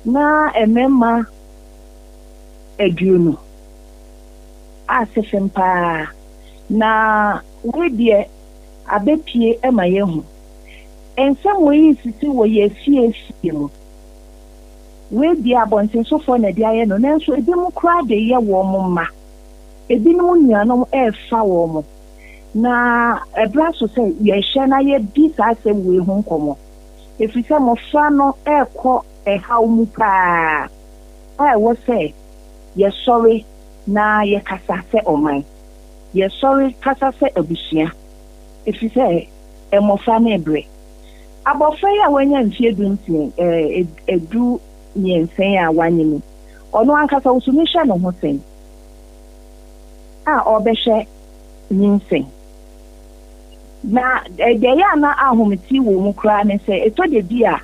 Na mmarima 20 ase fem paa. Na wei deɛ abɛpue ma yɛahu. Nsɛm wei resisi wɔ yɛn afie afie mu. Wei deɛ abɔntensofoɔ na ɛde ayɛ no, nanso ebinom koraa de yɛ wɔn mma. Ebinom nuanom refa wɔn. Na ɛberɛ aso sɛ yɛhwɛ na yɛdi saa asɛm wei ho nkɔmmɔ, ɛfiri sɛ mmɔfra no rekɔ ɛhaw mu paa a ɛwɔ sɛ yɛsɔre na yɛkasa sɛ ɔman, yɛsɔre kasa sɛ abusua, ɛfiri sɛ mmɔfra no rebrɛ. Abɔfra yi a wanya mfeɛ dunsia, ɛɛ, 13 yi a wanyini, ɔno ankasa ɔtumi hwɛ ne ho sɛn a ɔrebɛhwɛ nyinsɛn? Na deɛ ɛyɛ a na ahomete wɔ mu koraa ne sɛ, ɛtɔ da bi a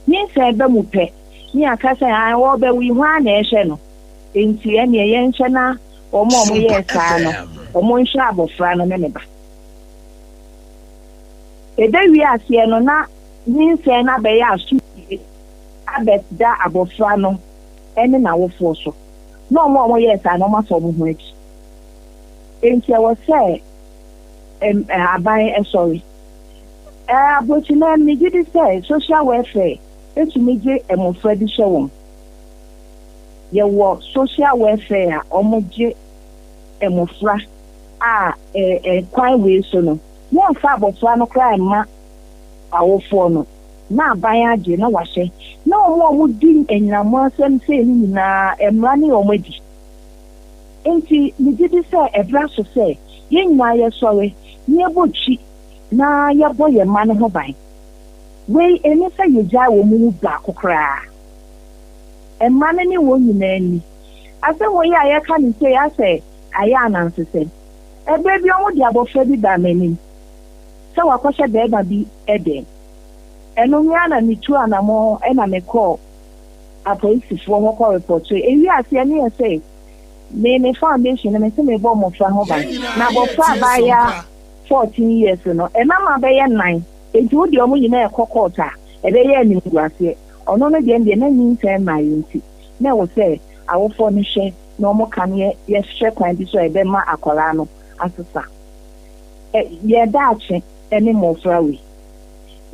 nyinsɛn ba mu pɛ ne yɛaka sɛ ae ɔrebɛwo yi, hwan na ɛrehwɛ no? Enti ɛnneɛ yɛnhwɛ na wɔn a wɔyɛɛ saa no, wɔnhwɛ abɔfra no ne ne ba. Ɛbɛwie aseɛ no na nyinsɛn no abɛyɛ asodie abɛda abɔfra no ne n'awofoɔ so, na wɔn a wɔyɛɛ saa no wɔafa wɔn ho adi. Enti ɛwɔ sɛ aban sɔre. Aburokyiman, megye di sɛ social welfare tumi gye mmɔfra bi hyɛ wɔn. Yɛwɔ social welfare a wɔgye mmɔfra a kwan wei so no, wɔmfa abɔfra no koraa mma awofoɔ no, na aban agye na wahyɛ, na wɔn a wɔdi anyinam asɛm sei no nyinaa, mmara ne wɔn adi. Enti megye di sɛ ɛberɛ aso sɛ yɛn nyinaa yɛsɔre na yɛbɔ twi na yɛbɔ yɛn mma no ho ban. Wei ɛnni sɛ yɛgyae wɔn mu baako koraa. Mma no ne wɔn nyinaa nni. Asɛm wei a yɛka no sei asɛ ayɛ anansesɛm. Ɛberɛ bi wɔde abɔfra bi baa m'anim sɛ wakɔhyɛ barima bi den. Ɛno me ara na metuu anamɔn na mekɔɔ apolisifoɔ hɔ kɔ repɔtoe. Ɛwiee aseɛ no yɛ sɛ me me foundation no mese mebɔ mmɔfra ho ban. Na abɔfra abaayewa 14 years no mmarima bɛyɛ nnan nti wo deɛ wɔn nyinaa ɛkɔ court a ɛbɛyɛ animguaseɛ. Ɔno no deɛ deɛ na nyinsɛn mmaeɛ nti na ɛwɔ sɛ awofoɔ no hwɛ na wɔka no yɛhwɛ kwan bi so a ɛbɛma akwadaa no asesa. Yɛn daakye ne mmɔfra wei.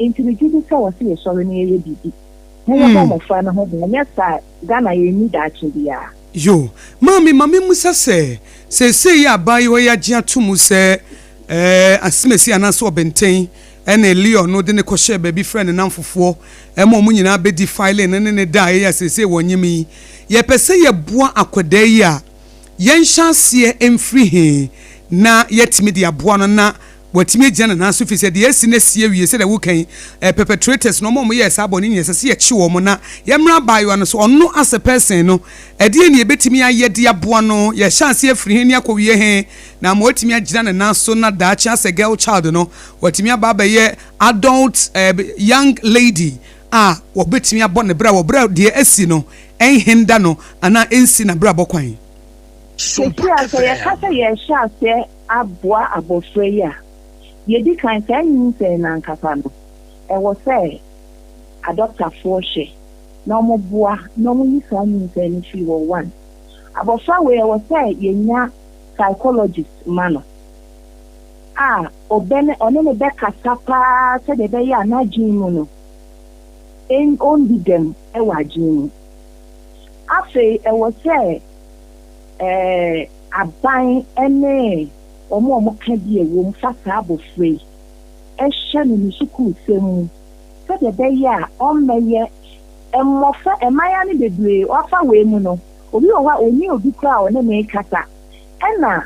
Nti megye di sɛ wɔse yɛsɔre na yɛyɛ biribi na yɛbɔ mmɔfra no ho ban, anyɛ saa a Ghana yɛnni daakye biara. Yo, maame ma memmisa sɛ, seesei yi a abaayewa yi agye ato mu sɛ ɛɛ Asimesi anaasɛ Ɔbɛntɛn ne Leon no de no kɔhyɛɛ baabi frɛɛ ne nnamfofoɔ ma wɔn nyinaa bɛdi filing no ne ne da a ɛyɛ a seesei wɔnyem yi, yɛpɛ sɛ yɛboa akwadaa yi a, yɛnhyɛ aseɛ mfiri he na yɛatumi de aboa no na watumi agyina ne nan so firi sɛ deɛ asi no asi awie sɛdeɛ woka yi, eh, perpetrators no, wɔn a wɔyɛɛ saa bɔne nyinaa ɛsɛ sɛ yɛkye wɔn na yɛmmra abaayewa no so, ɔno as a person no, ɛdeɛn na yɛbɛtumi ayɛ de aboa no, yɛhyɛ aseɛ afiri he ne akɔwie he na ama watumi agyina ne nan so na daakye as a girl child no, watumi aba abɛyɛ adult eh, young lady a wɔbɛtumi abɔ ne bra wɔ berɛ a deɛ asi no ɛnhenda no anaa ɛnsi n'abrabɔ kwan. Seesei a sɛ yɛka sɛ yɛrehyɛ aseɛ aboa abɔfra yi a, deɛ ɛdi kan, saa nyinsɛn no ankasa no, ɛwɔ sɛ adɔktafoɔ hwɛ na wɔboa na wɔyi saa nyinsɛn no firi hɔ. One, abɔfra wei ɛwɔ sɛ yɛnya psychologist ma no a ɔbɛ ɔne no bɛkasa pa ara sɛdeɛ ɛbɛyɛ a n'adwene mu no, ɔndi dɛm wɔ adwene mu. Afei ɛwɔ sɛ ɛɛ aban ne wɔn a wɔka bi a ɛwom fa saa abɔfra yi hyɛ no ne sukuusɛm mu sɛdeɛ ɛbɛyɛ a ɔmmɛyɛ mmɔfra mmaayewa no bebree wɔafa wei mu no, obi wɔ hɔ a ɔnni obi koraa a ɔne no rekasa. Ɛna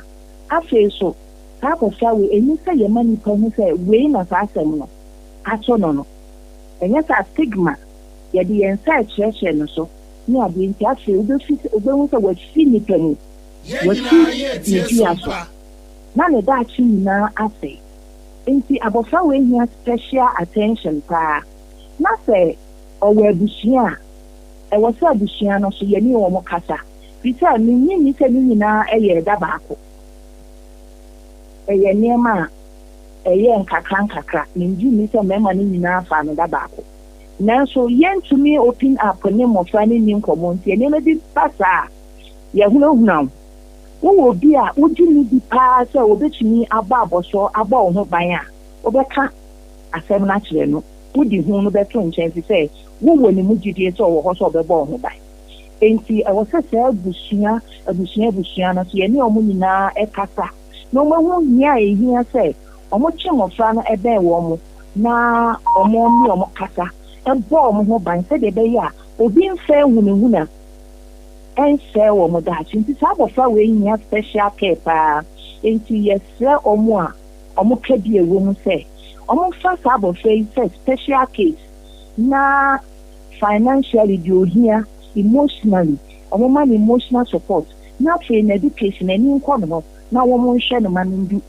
afei nso saa abɔfra wei ɛnni sɛ yɛma nnipa hu sɛ wei na saa asɛm no ato no no. Ɛnyɛ saa stigma yɛde yɛn nsa rekyerɛkyerɛ no so ne adeɛ nti afei wobɛfi sɛ wobɛhu sɛ wafi nnipa mu, wafi ne dua so na ne daakye nyinaa asɛe. Nti abɔfra wei hia special attention paa na sɛ ɔwɔ abusua a, ɛwɔ sɛ abusua no nso yɛne wɔn kasa firi sɛ mennye nni sɛ ne nyinaa yɛ ɛda baako. Ɛyɛ nneɛma a ɛyɛ nkakrankakra. Mennye nni sɛ mmarima no nyinaa faa no da baako. Nanso yɛntumi open up ne mmɔfra no nni nkɔmmɔ nti nneɛma bi ba saa a, yɛhunahuna wo. Wowɔ obi a wogye no di paa sɛ obetumi abɔ abɔsoɔ abɔ wo ho ban a, wobɛka asɛm no akyerɛ no. Wode hu no bɛto nkyɛn efisɛ wowɔ ne mu gyidie sɛ ɔwɔ hɔ sɛ ɔbɛbɔ wo ho ban. Enti ɛwɔ sɛ saa abusua, abusua, abusua no nso yɛne wɔn nyinaa kasa na wɔahu hia a ehia sɛ wɔtwe mmofra no bɛn wɔn na wɔne wɔn kasa bɔ wɔn ho ban sɛdeɛ ɛbɛyɛ a obi mfa ahunahuna nsɛe wɔn daakye. Nti saa abɔfra wei hia special care paa. Enti yɛsrɛ wɔn a wɔka bi a ɛwɔ mu sɛ wɔmfa saa abɔfra yi sɛ special case na financially deɛ ohia, emotionally wɔma no emotional support na afei n'education ani nkɔ ne ho na wɔnhwɛ no ma no ndu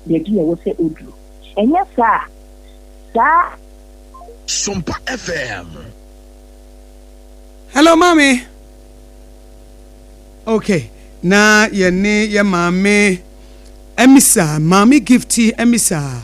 baabi a ɛwɔ sɛ ɔduru. Ɛnyɛ saa a, saa. Sompa FM. Hello maame. Okay, na yɛne yɛ maame Emisa, Maame Gifty Emisa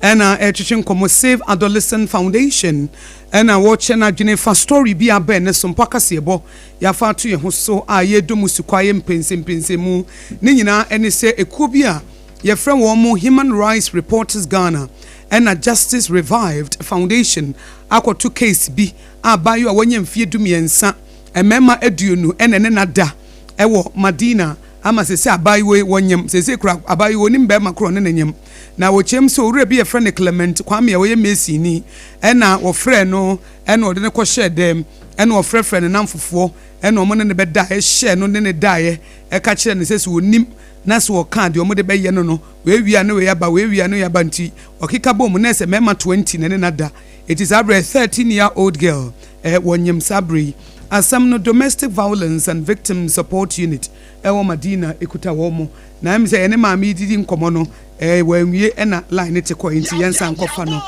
ɛna ɛretwetwe nkɔmmɔ Save Adolescent Foundation ɛna wɔkyɛ n'adwene fa story bi aba ɛnɛ so mpo akaseɛbɔ yɛafa ato yɛn ho so a yɛredɔ mu sukɔ ayɛ mpɛnsɛmpɛnsɛmu ne nyinaa ɛne sɛ ekuo bi a yɛfrɛ wɔn mo Human Rights Reporters Ghana ɛna Justice Revived Foundation akɔto case bi a abaayewa a wanya mfeɛ 13, mmarima 20 ɛna ɛne no ada ɛwɔ Madina ama seesei abaayewa yi wɔnyem. Seesei kura abaayewa onim barima korɔ ne ne nyem. Na wɔkyerɛm sɛ owura bi a yɛfrɛ no Clement Kwame a ɔyɛ Masonni ɛna wɔfrɛɛ no ɛna ɔde no kɔhyɛɛ dɛm ɛna ɔfrɛfrɛɛ ne namfofoɔ ɛna wɔn ne no bɛdaeɛ hyɛɛ no ne no daeɛ ɛka kyerɛɛ no sɛ sɛ ɔnim na sɛ ɔka deɛ wɔde bɛyɛ no no wei wie a ne wei aba, wei wie a ne wei aba, nti ɔkeka bom na ɛsɛ mmarima 20 na ɛne no ada. Eti saa berɛ 13 year old girl wɔnyem saa berɛ yi. Asɛm no Domestic Violence and Victim Support Unit ɛwɔ Madina ekuta wɔn mo. Na ɛmi sɛ yɛne maame yi didi nkɔmɔ no wɔanwie ɛna line ne te kɔ, nti yɛnsan nkɔfa no.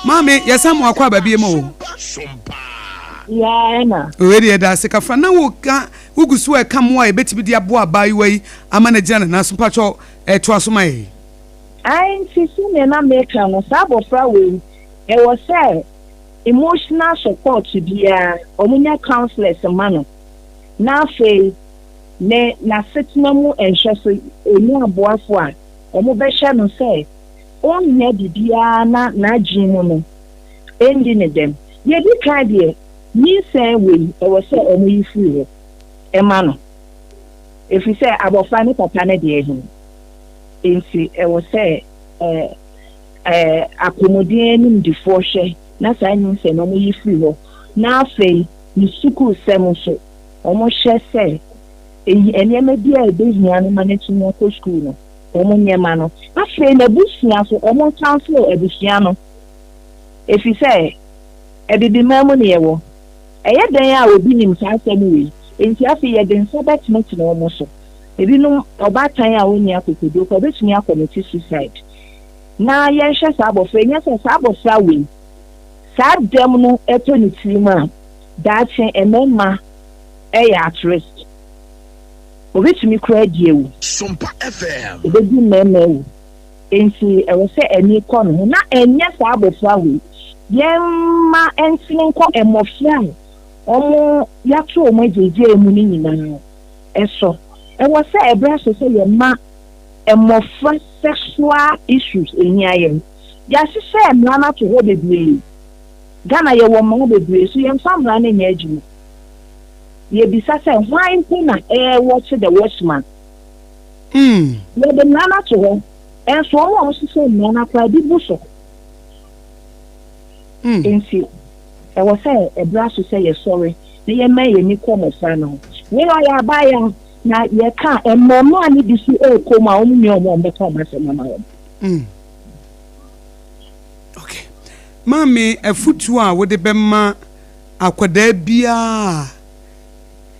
Maame, yɛsan mo akɔ aba bie mu o. Yeah, ɛna. Wei deɛ yɛda ase kafra na woka wogu so a ɛka mmoa a yɛbɛtumi de aboa abaayewa yi ama no agyina ne nan so. Mpakyɛw, ɛtoa so ma yɛn. Ae, nti sɛdeɛ na meka no, saa abɔfra wei, ɛwɔ sɛ emotional support biara, wɔnya counsellors ma no, na afei ne n'asetena mu nhwɛso, ɔnya aboafo a wɔbɛhwɛ no sɛ ɔnnya biribiara na n'adwene mu no ɛndi ne dɛm. Deɛ ɛdi kan deɛ, nyinsɛn wei, ɛwɔ sɛ wɔyi firi hɔ ma no, ɛfiri sɛ abɔfra ne papa no deɛ he, nti ɛwɔ sɛ apɔmuden animdifoɔ hwɛ na saa nyinsɛn no wɔyi firi hɔ, na afei ne sukuusɛm nso wɔhwɛ sɛ eyi nneɛma bi a ɛbɛhia no ma no atumi akɔ sukuu no, wɔn nneɛma no. Afei n'abusua nso, wɔn counsel abusua no, ɛfiri sɛ Abibiman mu ne yɛwɔ. Ɛyɛ dɛn a obi nim saa asɛm wei? Enti afei yɛde nsa bɛtenetene wɔn so. Ebinom, ɔbaatan a ɔnni akokoduro koraa, obetumi akɔmiti suicide. Na yɛnhwɛ saa abɔfra yi, nyɛ sɛ saa abɔfra wei, saa dɛm no tɔ ne tirim a, daakye mmarima yɛ at risk. Obetumi koraa adi awu. Sompa FM. Obedi mmarima awu. Enti ɛwɔ sɛ ani kɔ ne ho. Na ɛnyɛ saa abɔfra wei. Yɛmma ɛntene nkɔ mmɔfra a wɔn yɛato wɔn agyeegyee mu no nyinaa so. Ɛwɔ sɛ ɛberɛ aso sɛ yɛma mmɔfra sexual issues ɛhia yɛn. Yɛahyehyɛ mmara no ato hɔ bebree. Ghana yɛwɔ mmara bebree, so yɛmfa mmara no nyɛ adwuma. Yɛbisa sɛ hwan mpo na ɛrewɔkye the watchman? Yɛde mmara no ato hɔ, nso wɔn a wɔhyehyɛ mmara no akora bi bu so. Nti ɛwɔ sɛ ɛberɛ aso sɛ yɛsɔre na yɛma yɛn ani kɔ mmɔfra no ho. Wei ɔyɛ abaayewa na yɛka mmarimaa no bi so ɛrekɔ mu a wɔn nua wɔn a wɔbɛka wɔn asɛm ama wɔn. Okay. Maame, afutuo a wode bɛma akwadaa biara a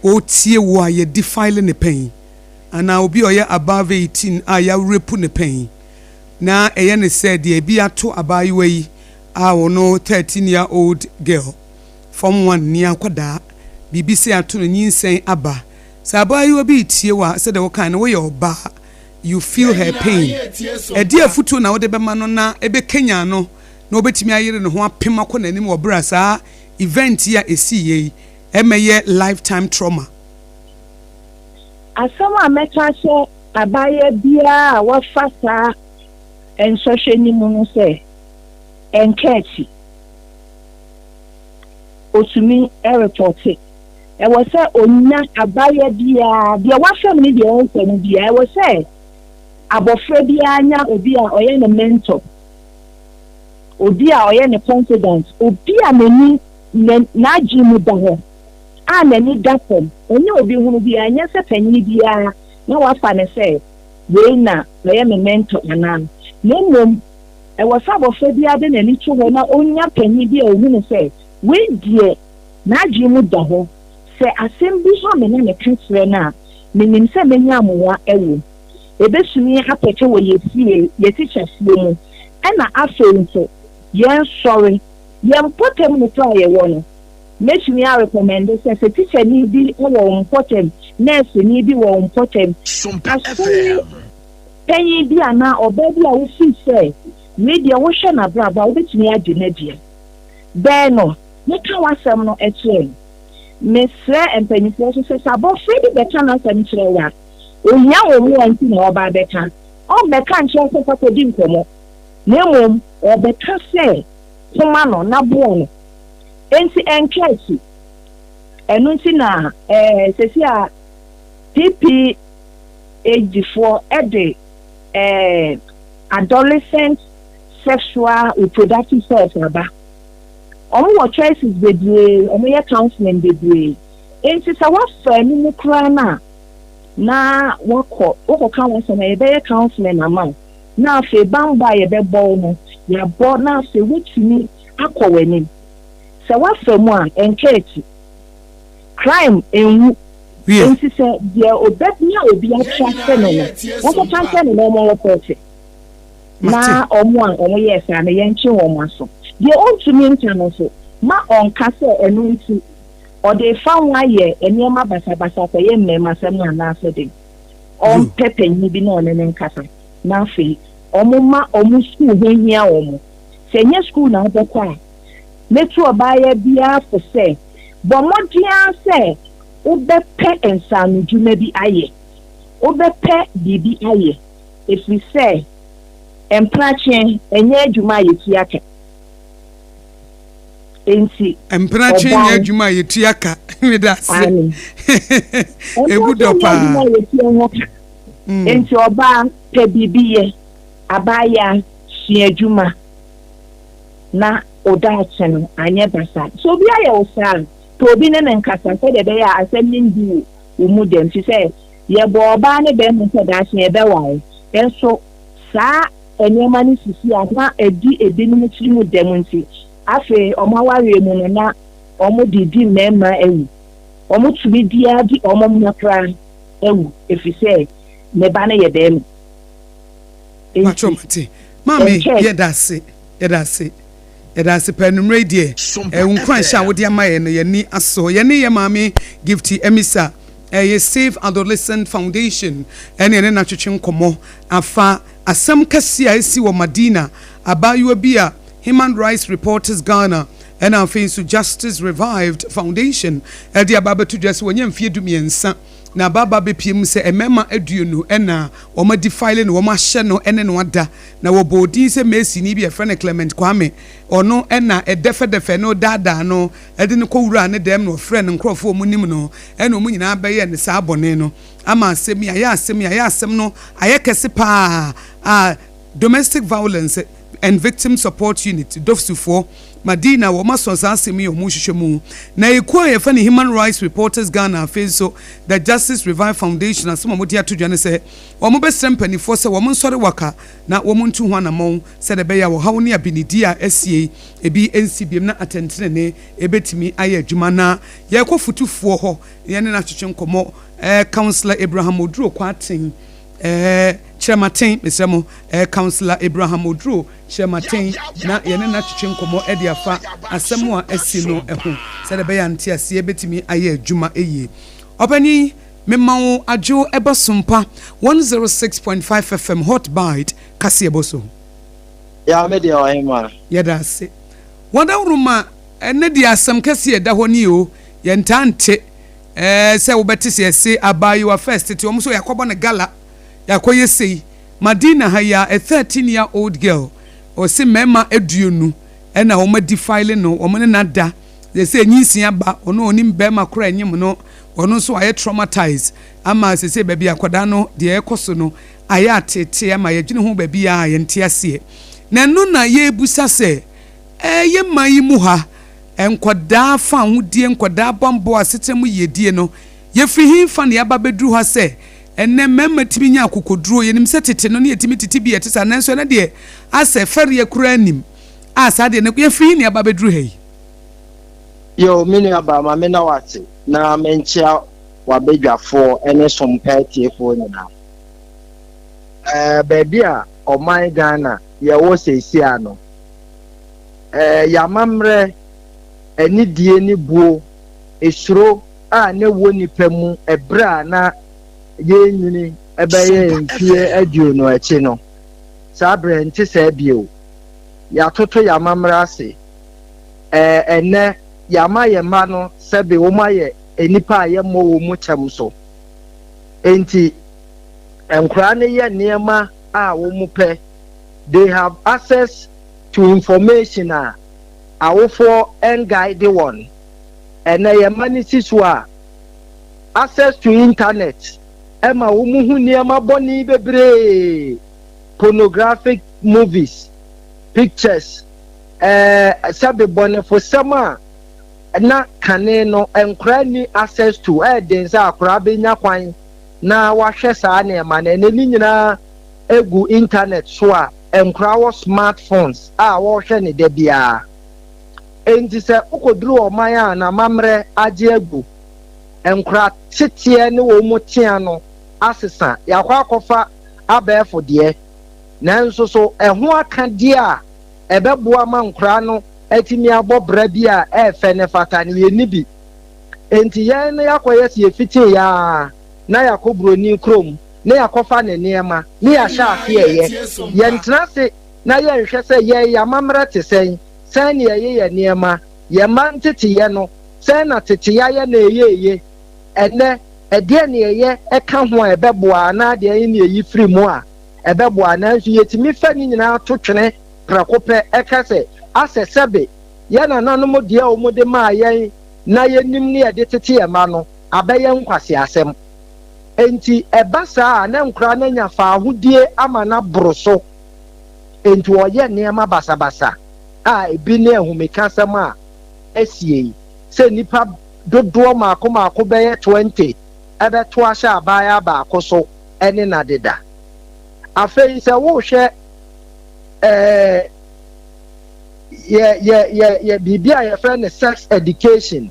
ɔretie wo a yɛdi file ne pɛn anaa obi a ɔyɛ above 18 a yɛarepu ne pɛn na ɛyɛ ne sɛ deɛ ebi ato abaayewa yi a ɔno 13 year old girl, form 1 ni akwadaa, biribi sɛ ato no, nyinsɛn aba, sɛ abaayewa bi retie wo a, sɛdeɛ wokan no, woyɛ ɔbaa, you feel her pain, ɛde afutuo na wode bɛma no na ɛbɛkanya no na ɔbɛtumi ayere ne ho apem akɔ n'anim wɔ berɛ a saa event yi a ɛsiiɛ yi mmɛyɛ lifetime trauma. Asɛm a mɛka akyerɛ abaayewa biara a wafa saa nsɔhwɛ no mu no sɛ, ɛnka akyi. Otumi repɔte. Ɛwɔ sɛ onya abaayewa biara, deɛ wafa mu ne deɛ ɔmfa mu biara, ɛwɔ sɛ abɔfra biara nya obi a ɔyɛ ne mentor, obi a ɔyɛ ne confidant, obi a n'ani n'adwene mu da hɔ, a n'ani da fam, ɔnyɛ obi hunu biara, ɛnyɛ sɛ panyin biara na wafa no sɛ wei na ɔyɛ me mentor anaa, na mmom ɛwɔ sɛ abɔfra biara de n'ani to hɔ na ɔnya panyin bi a ɔhu no sɛ wei deɛ n'adwene mu da hɔ, sɛ asɛm bi ha me na meka kyerɛ no a, menim sɛ mɛnya mmoa wɔ mu. Ɛbɛtumi apɛkyɛ wɔ yɛn fie, yɛn tikyafoɔ mu, ɛna afei nso yɛn sɔre, yɛn mpɔtam no koraa a yɛwɔ no. Mɛtumi arekɔmɛnde sɛ, sɛ tikyani bi wɔ wo mpɔtam, nɛɛseni bi wɔ wo mpɔtam, asɔre panyin bi anaa ɔbaa bi a wofii sɛ wei deɛ wohwɛ n'abrabɔ a wobɛtumi agye no adi a, bɛn no na ka w'asɛm no kyerɛ no. Mesrɛ mpanimfoɔ nso sɛ, sɛ abɔfra bi bɛka n'asɛm kyerɛ wo a, ɔhia wo mmoa nti na ɔreba abɛka. Ɔmmɛka nkyerɛ wo sɛ fa kɔdi nkɔmmɔ, na mmom ɔrebɛka sɛ koma no na boa no. Enti ɛnka akyi. Ɛno nti na ɛɛ sɛsi a PPAG foɔ de ɛɛ adolescent sexual reproductive health aba. Wɔn wɔ choices bebree, wɔn yɛ counseling bebree. Enti sɛ woafa ɛno mu koraa no a, na woakɔ, wokɔka w'asɛm a, yɛbɛyɛ counseling ama wo. Na afei bammɔ a yɛbɛbɔ wo no, yɛabɔ na afei woatumi akɔ w'anim. Sɛ woafa mu a, ɛnka akyi. Crime nwu. Enti sɛ deɛ ɔbɛnya obi atrase no no, wɔnkɔka nkyerɛ no na wɔnrepɔɔte. Na wɔn a wɔyɛɛ saa no, yɛntwe wɔn aso. Deɛ ɔntumi nka no nso, ma ɔnka sɛ ɛno nti ɔde refa ho ayɛ nneɛma basabasa akɔyɛ mmarimasɛm anaasɛ dɛn. Ɔmpɛ panyin bi na ɔne no nkasa, na afei wɔmma wɔn sukuu ho nhia wɔn. Sɛ ɛnyɛ sukuu na wobɛkɔ a, mɛtu ɔbaayewa biara fo sɛ, bɔ mmɔden ara sɛ wobɛpɛ nsaanodwuma bi ayɛ. Wobɛpɛ biribi ayɛ, ɛfiri sɛ mprakyeɛ ɛnyɛ adwuma a yɛtua ka. Enti, Mprakyeɛ nyɛ ɔbaa. adwuma a yɛtua ka. Meda ase. Aane. Ɛgu Mprakyeɛ dɔ nyɛ adwuma paa. a yɛtua ho ka. Enti ɔbaa, pɛ biribi yɛ. Abaayewa, sua adwuma na wo daakye no anyɛ basaa. Sɛ obi ayɛ wo saa a, pɛ obi ne no nkasa sɛdeɛ ɛbɛyɛ a asɛm no nndi wo wo mu dɛm. Ɛfiri sɛ yɛbɔɔ ɔbaa ne barima sɛ daakye yɛbɛware. Nanso saa nneɛma no sisi a na ɛdi ebinom tiri mu dɛm nti, afei wɔn awareɛ mu no na wɔde di mmarima awu. Wɔtumi di ara di wɔn mma koraa awu ɛfiri sɛ ne ba no yɛ barima. Mpakyɛw Enti, mate. Maame, ɛnkyɛe. yɛda ase, yɛda ase, yɛda ase paa. Anwummerɛ yi deɛ, Sompa eh, wo nkuranhyɛ a FM. wode ama yɛn no, yɛn ani asɔ. Yɛne yɛn maame Gifty Amisa, ɛyɛ Save Adolescent Foundation, ɛne yɛne no atwetwe nkɔmmɔ afa asɛm kɛseɛ a asi wɔ Madina, abaayewa bi a Human Rights Reporters Ghana ɛna afei nso Justice Revived Foundation ɛde aba abɛto dwa sɛ wanya mfeɛ 13 na aba aba abɛpue mu sɛ mmarima 20 na wɔadefile no, wɔahyɛ no ne no ada, na wɔbɔɔ din sɛ Masonni bi a wɔfrɛ no Clement Kwame. Ɔno na ɛdɛfɛdɛfɛ no daadaa no de no kɔwuraa ne dɛm na ɔfrɛɛ ne nkurɔfoɔ a wɔnim no na wɔn nyinaa bɛyɛɛ no saa bɔne no ama asɛm yi ayɛ asɛm yi ayɛ asɛm no ayɛ kɛse pa ara a Domestic Violence and Victim Support Unit, DOVVSU, foɔ, Madina, wɔn asɔ saa asɛm yi a wɔrehwehwɛ mu. Na ekuo a yɛfrɛ no Human Rights Reporters Ghana afei nso The Justice Revive Foundation asɛm a wɔde ato dwa ne sɛ wɔbɛsrɛ mpaninfoɔ sɛ wɔn nsɔre waka na wɔn ntu ho anamɔn sɛdeɛ ɛbɛyɛ a ɔhaw ne abenedie a asie yi ebi nsi biom na atɛntenenee ɛbɛtumi ayɛ adwuma. Na yɛrekɔ fotufoɔ hɔ na yɛne no atwetwe nkɔmmɔ, Councillor Abraham Oduro Kwarteng. Ɛɛ, Kyerɛmaten, mesrɛ mo, ɛɛ, Councillor Abraham Oduro Kyerɛmaten, na yɛne no atwetwe nkɔmmɔ de afa asɛm a asi no ho, sɛdeɛ ɛbɛyɛ a nteaseɛ bɛtumi ayɛ adwuma yie. Ɔpanin, mema wo adwo ɛba Sompa 106.5 FM Hot Bite kaseɛbɔ so. Yaa me deɛ ɔhemaa. Yɛda ase. Wadawuruma. Ɛnnɛ deɛ asɛm kɛseɛ a ɛda hɔ nie o, yɛntaa nte ɛɛ sɛ wobɛte sɛ yɛse abaayewa first tete wɔn so yɛakɔbɔ no gala, yɛakɔyɛ sei. Madina ha yi ara, a 13 year old girl, ɔse mmarima aduonu ɛna wɔn adefile no, wɔn ne no ada, seesei nyinsia aba, ɔno ɔnim barima koraa a ɛnyem no, ɔno nso wayɛ traumatized ama seesei baabi akwadaa no deɛ ɛrekɔ so no ayɛ ateetee ama yɛdwene ho baabi a yɛnte aseɛ. Na ɛno na yɛrebusa sɛ, ɛyɛ man yi mu ha, nkwadaa fa ahodie, nkwadaa bambɔ, asetena mu yiedie no, yɛfiri he fa na yɛaba bɛduru ha sɛ ɛnɛ mmarima tumi nya akokoduro? Yɛnim sɛ tete no ne yɛtumi tete bi ɛte saa, nanso ɛnɛ deɛ asɛ fɛreɛ koraa nim a saa deɛ no, yɛfiri he na yɛaba bɛduru ha yi? Yo, me nua baa, ma me na wate na menkyea w'abadwafoɔ ne sompa atiefoɔ nyinaa. Baabi a ɔman Ghana yɛwɔ seesia no, yɛamammerɛ, anidie ne buo, esuro a na ɛwɔ nipa mu ɛberɛ a na yɛnyini ɛbɛyɛ mfeɛ 20 akyi no, saa berɛ nte saa bio. Yɛatoto yɛamammerɛ ase. Ɛnɛ yɛama yɛn mma no sɛbe wɔn ayɛ nnipa a yɛmmɔ wɔn mu kyɛm so. Enti nkoraa no yɛ nneɛma a wɔn pɛ. They have access to information a awofoɔ nguide wɔn. Ɛnɛ yɛn mma no si so a, access to internet ɛma wɔn hu nneɛma bɔne bebree, pornographic movies, pictures, sɛbe bɔnefosɛm a na kane no nkora ni access to. Ɛyɛ den sɛ akora bɛnya kwan na wahwɛ saa nneɛma no. Ɛnɛ ne nyinaa egu internet so a nkora wɔ smartphones a wɔrehwɛ ne da biara. Enti sɛ wokɔduru ɔman a n'amammerɛ agye agu, nkora teteɛ ne wɔn mu tea no asesa, yɛakɔ akɔfa abɛɛfo deɛ, nanso so ɛho akadeɛ a ɛbɛboa ma nkora no atumi abɔ bra bi a ɛɛfɛ ne fata no, yɛnni bi. Enti yɛn no yɛakɔyɛ sɛ yɛfitii yaa na yɛakɔ buroni kurom na yɛakɔfa ne nneɛma ne yɛahyɛ ase ɛyɛ. Yɛntena ase na yɛnhwɛ sɛ yɛn yɛamammerɛ te sɛn, sɛn ne yɛyɛ yɛ nneɛma, yɛn mma nteteyɛ no, sɛn na tete ayɛ na ɛyɛ eye. Ɛnɛ ɛdeɛ ne ɛyɛ ɛka ho a ɛbɛboa anaa deɛ ɛne ɛyi firi mu a ɛbɛboa, nanso yɛtumi fa ne nyinaa to twene prɛko pɛ, ɛka sɛ asɛ sɛbe yɛn nananom deɛ a wɔde maa yɛn na yɛnim ne yɛde tete yɛn mma no abɛyɛ nkwaseasɛm. Enti ɛba saa a, na nkoraa no anya faahodie ama no aboro so. Enti ɔyɛ nneɛma basabasa a ebi ne ahumekasɛm a asie yi, sɛ nnipa dodoɔ mmaako mmaako bɛyɛ 20 ɛbɛto ahyɛ abaayewa baako so ɛne na deda. Afei sɛ wohwɛ yɛ yɛ yɛ yɛ biribi a yɛfrɛ no sex education,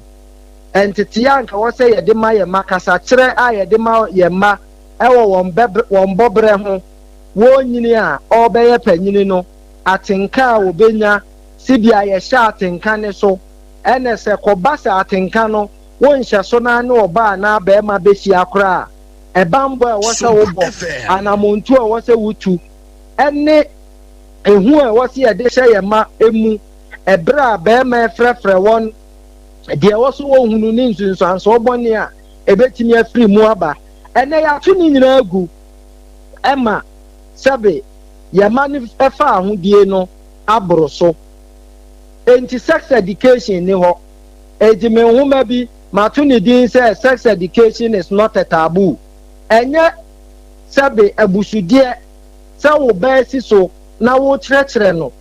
ntetee a nka wɔ sɛ yɛde ma yɛn mma, kasakyerɛ a yɛde ma yɛn mma ɛwɔ wɔn bɛbrɛ, wɔn bɔbrɛ ho, wɔn a ɔrebɛyɛ panyini no, atenka a wɔbɛnya sibi a yɛhyɛ atenka ne so. Ɛnɛ sɛ kɔba sɛ atenka no wonhyɛ so na ne ɔbaa anaa bɛrima bɛhyia koraa, ɛbanbɔ a ɛwɔ sɛ wobɔ, anamontu a ɛwɔ sɛ wotu, ɛne ehu a ɛwɔ sɛ yɛde hyɛ yɛn mma emu ɛberɛ a bɛrima ɛfrɛfrɛ wɔn, deɛ ɛwɔ so wɔhunu ne nsunsuansoɔ bɔne a ɛbɛtumi afiri mu aba. Ɛnɛ yɛato ne nyinaa gu, ɛma sɛbe yɛn mma no ɛfa ahodie no aboro so. Enti sex education ni hɔ. Enti me nhoma bi mato ne din sɛ "Sex Education Is Not a Taboo". Ɛnyɛ sɛbe abusudeɛ sɛ wo ba si so na wokyerɛkyerɛ no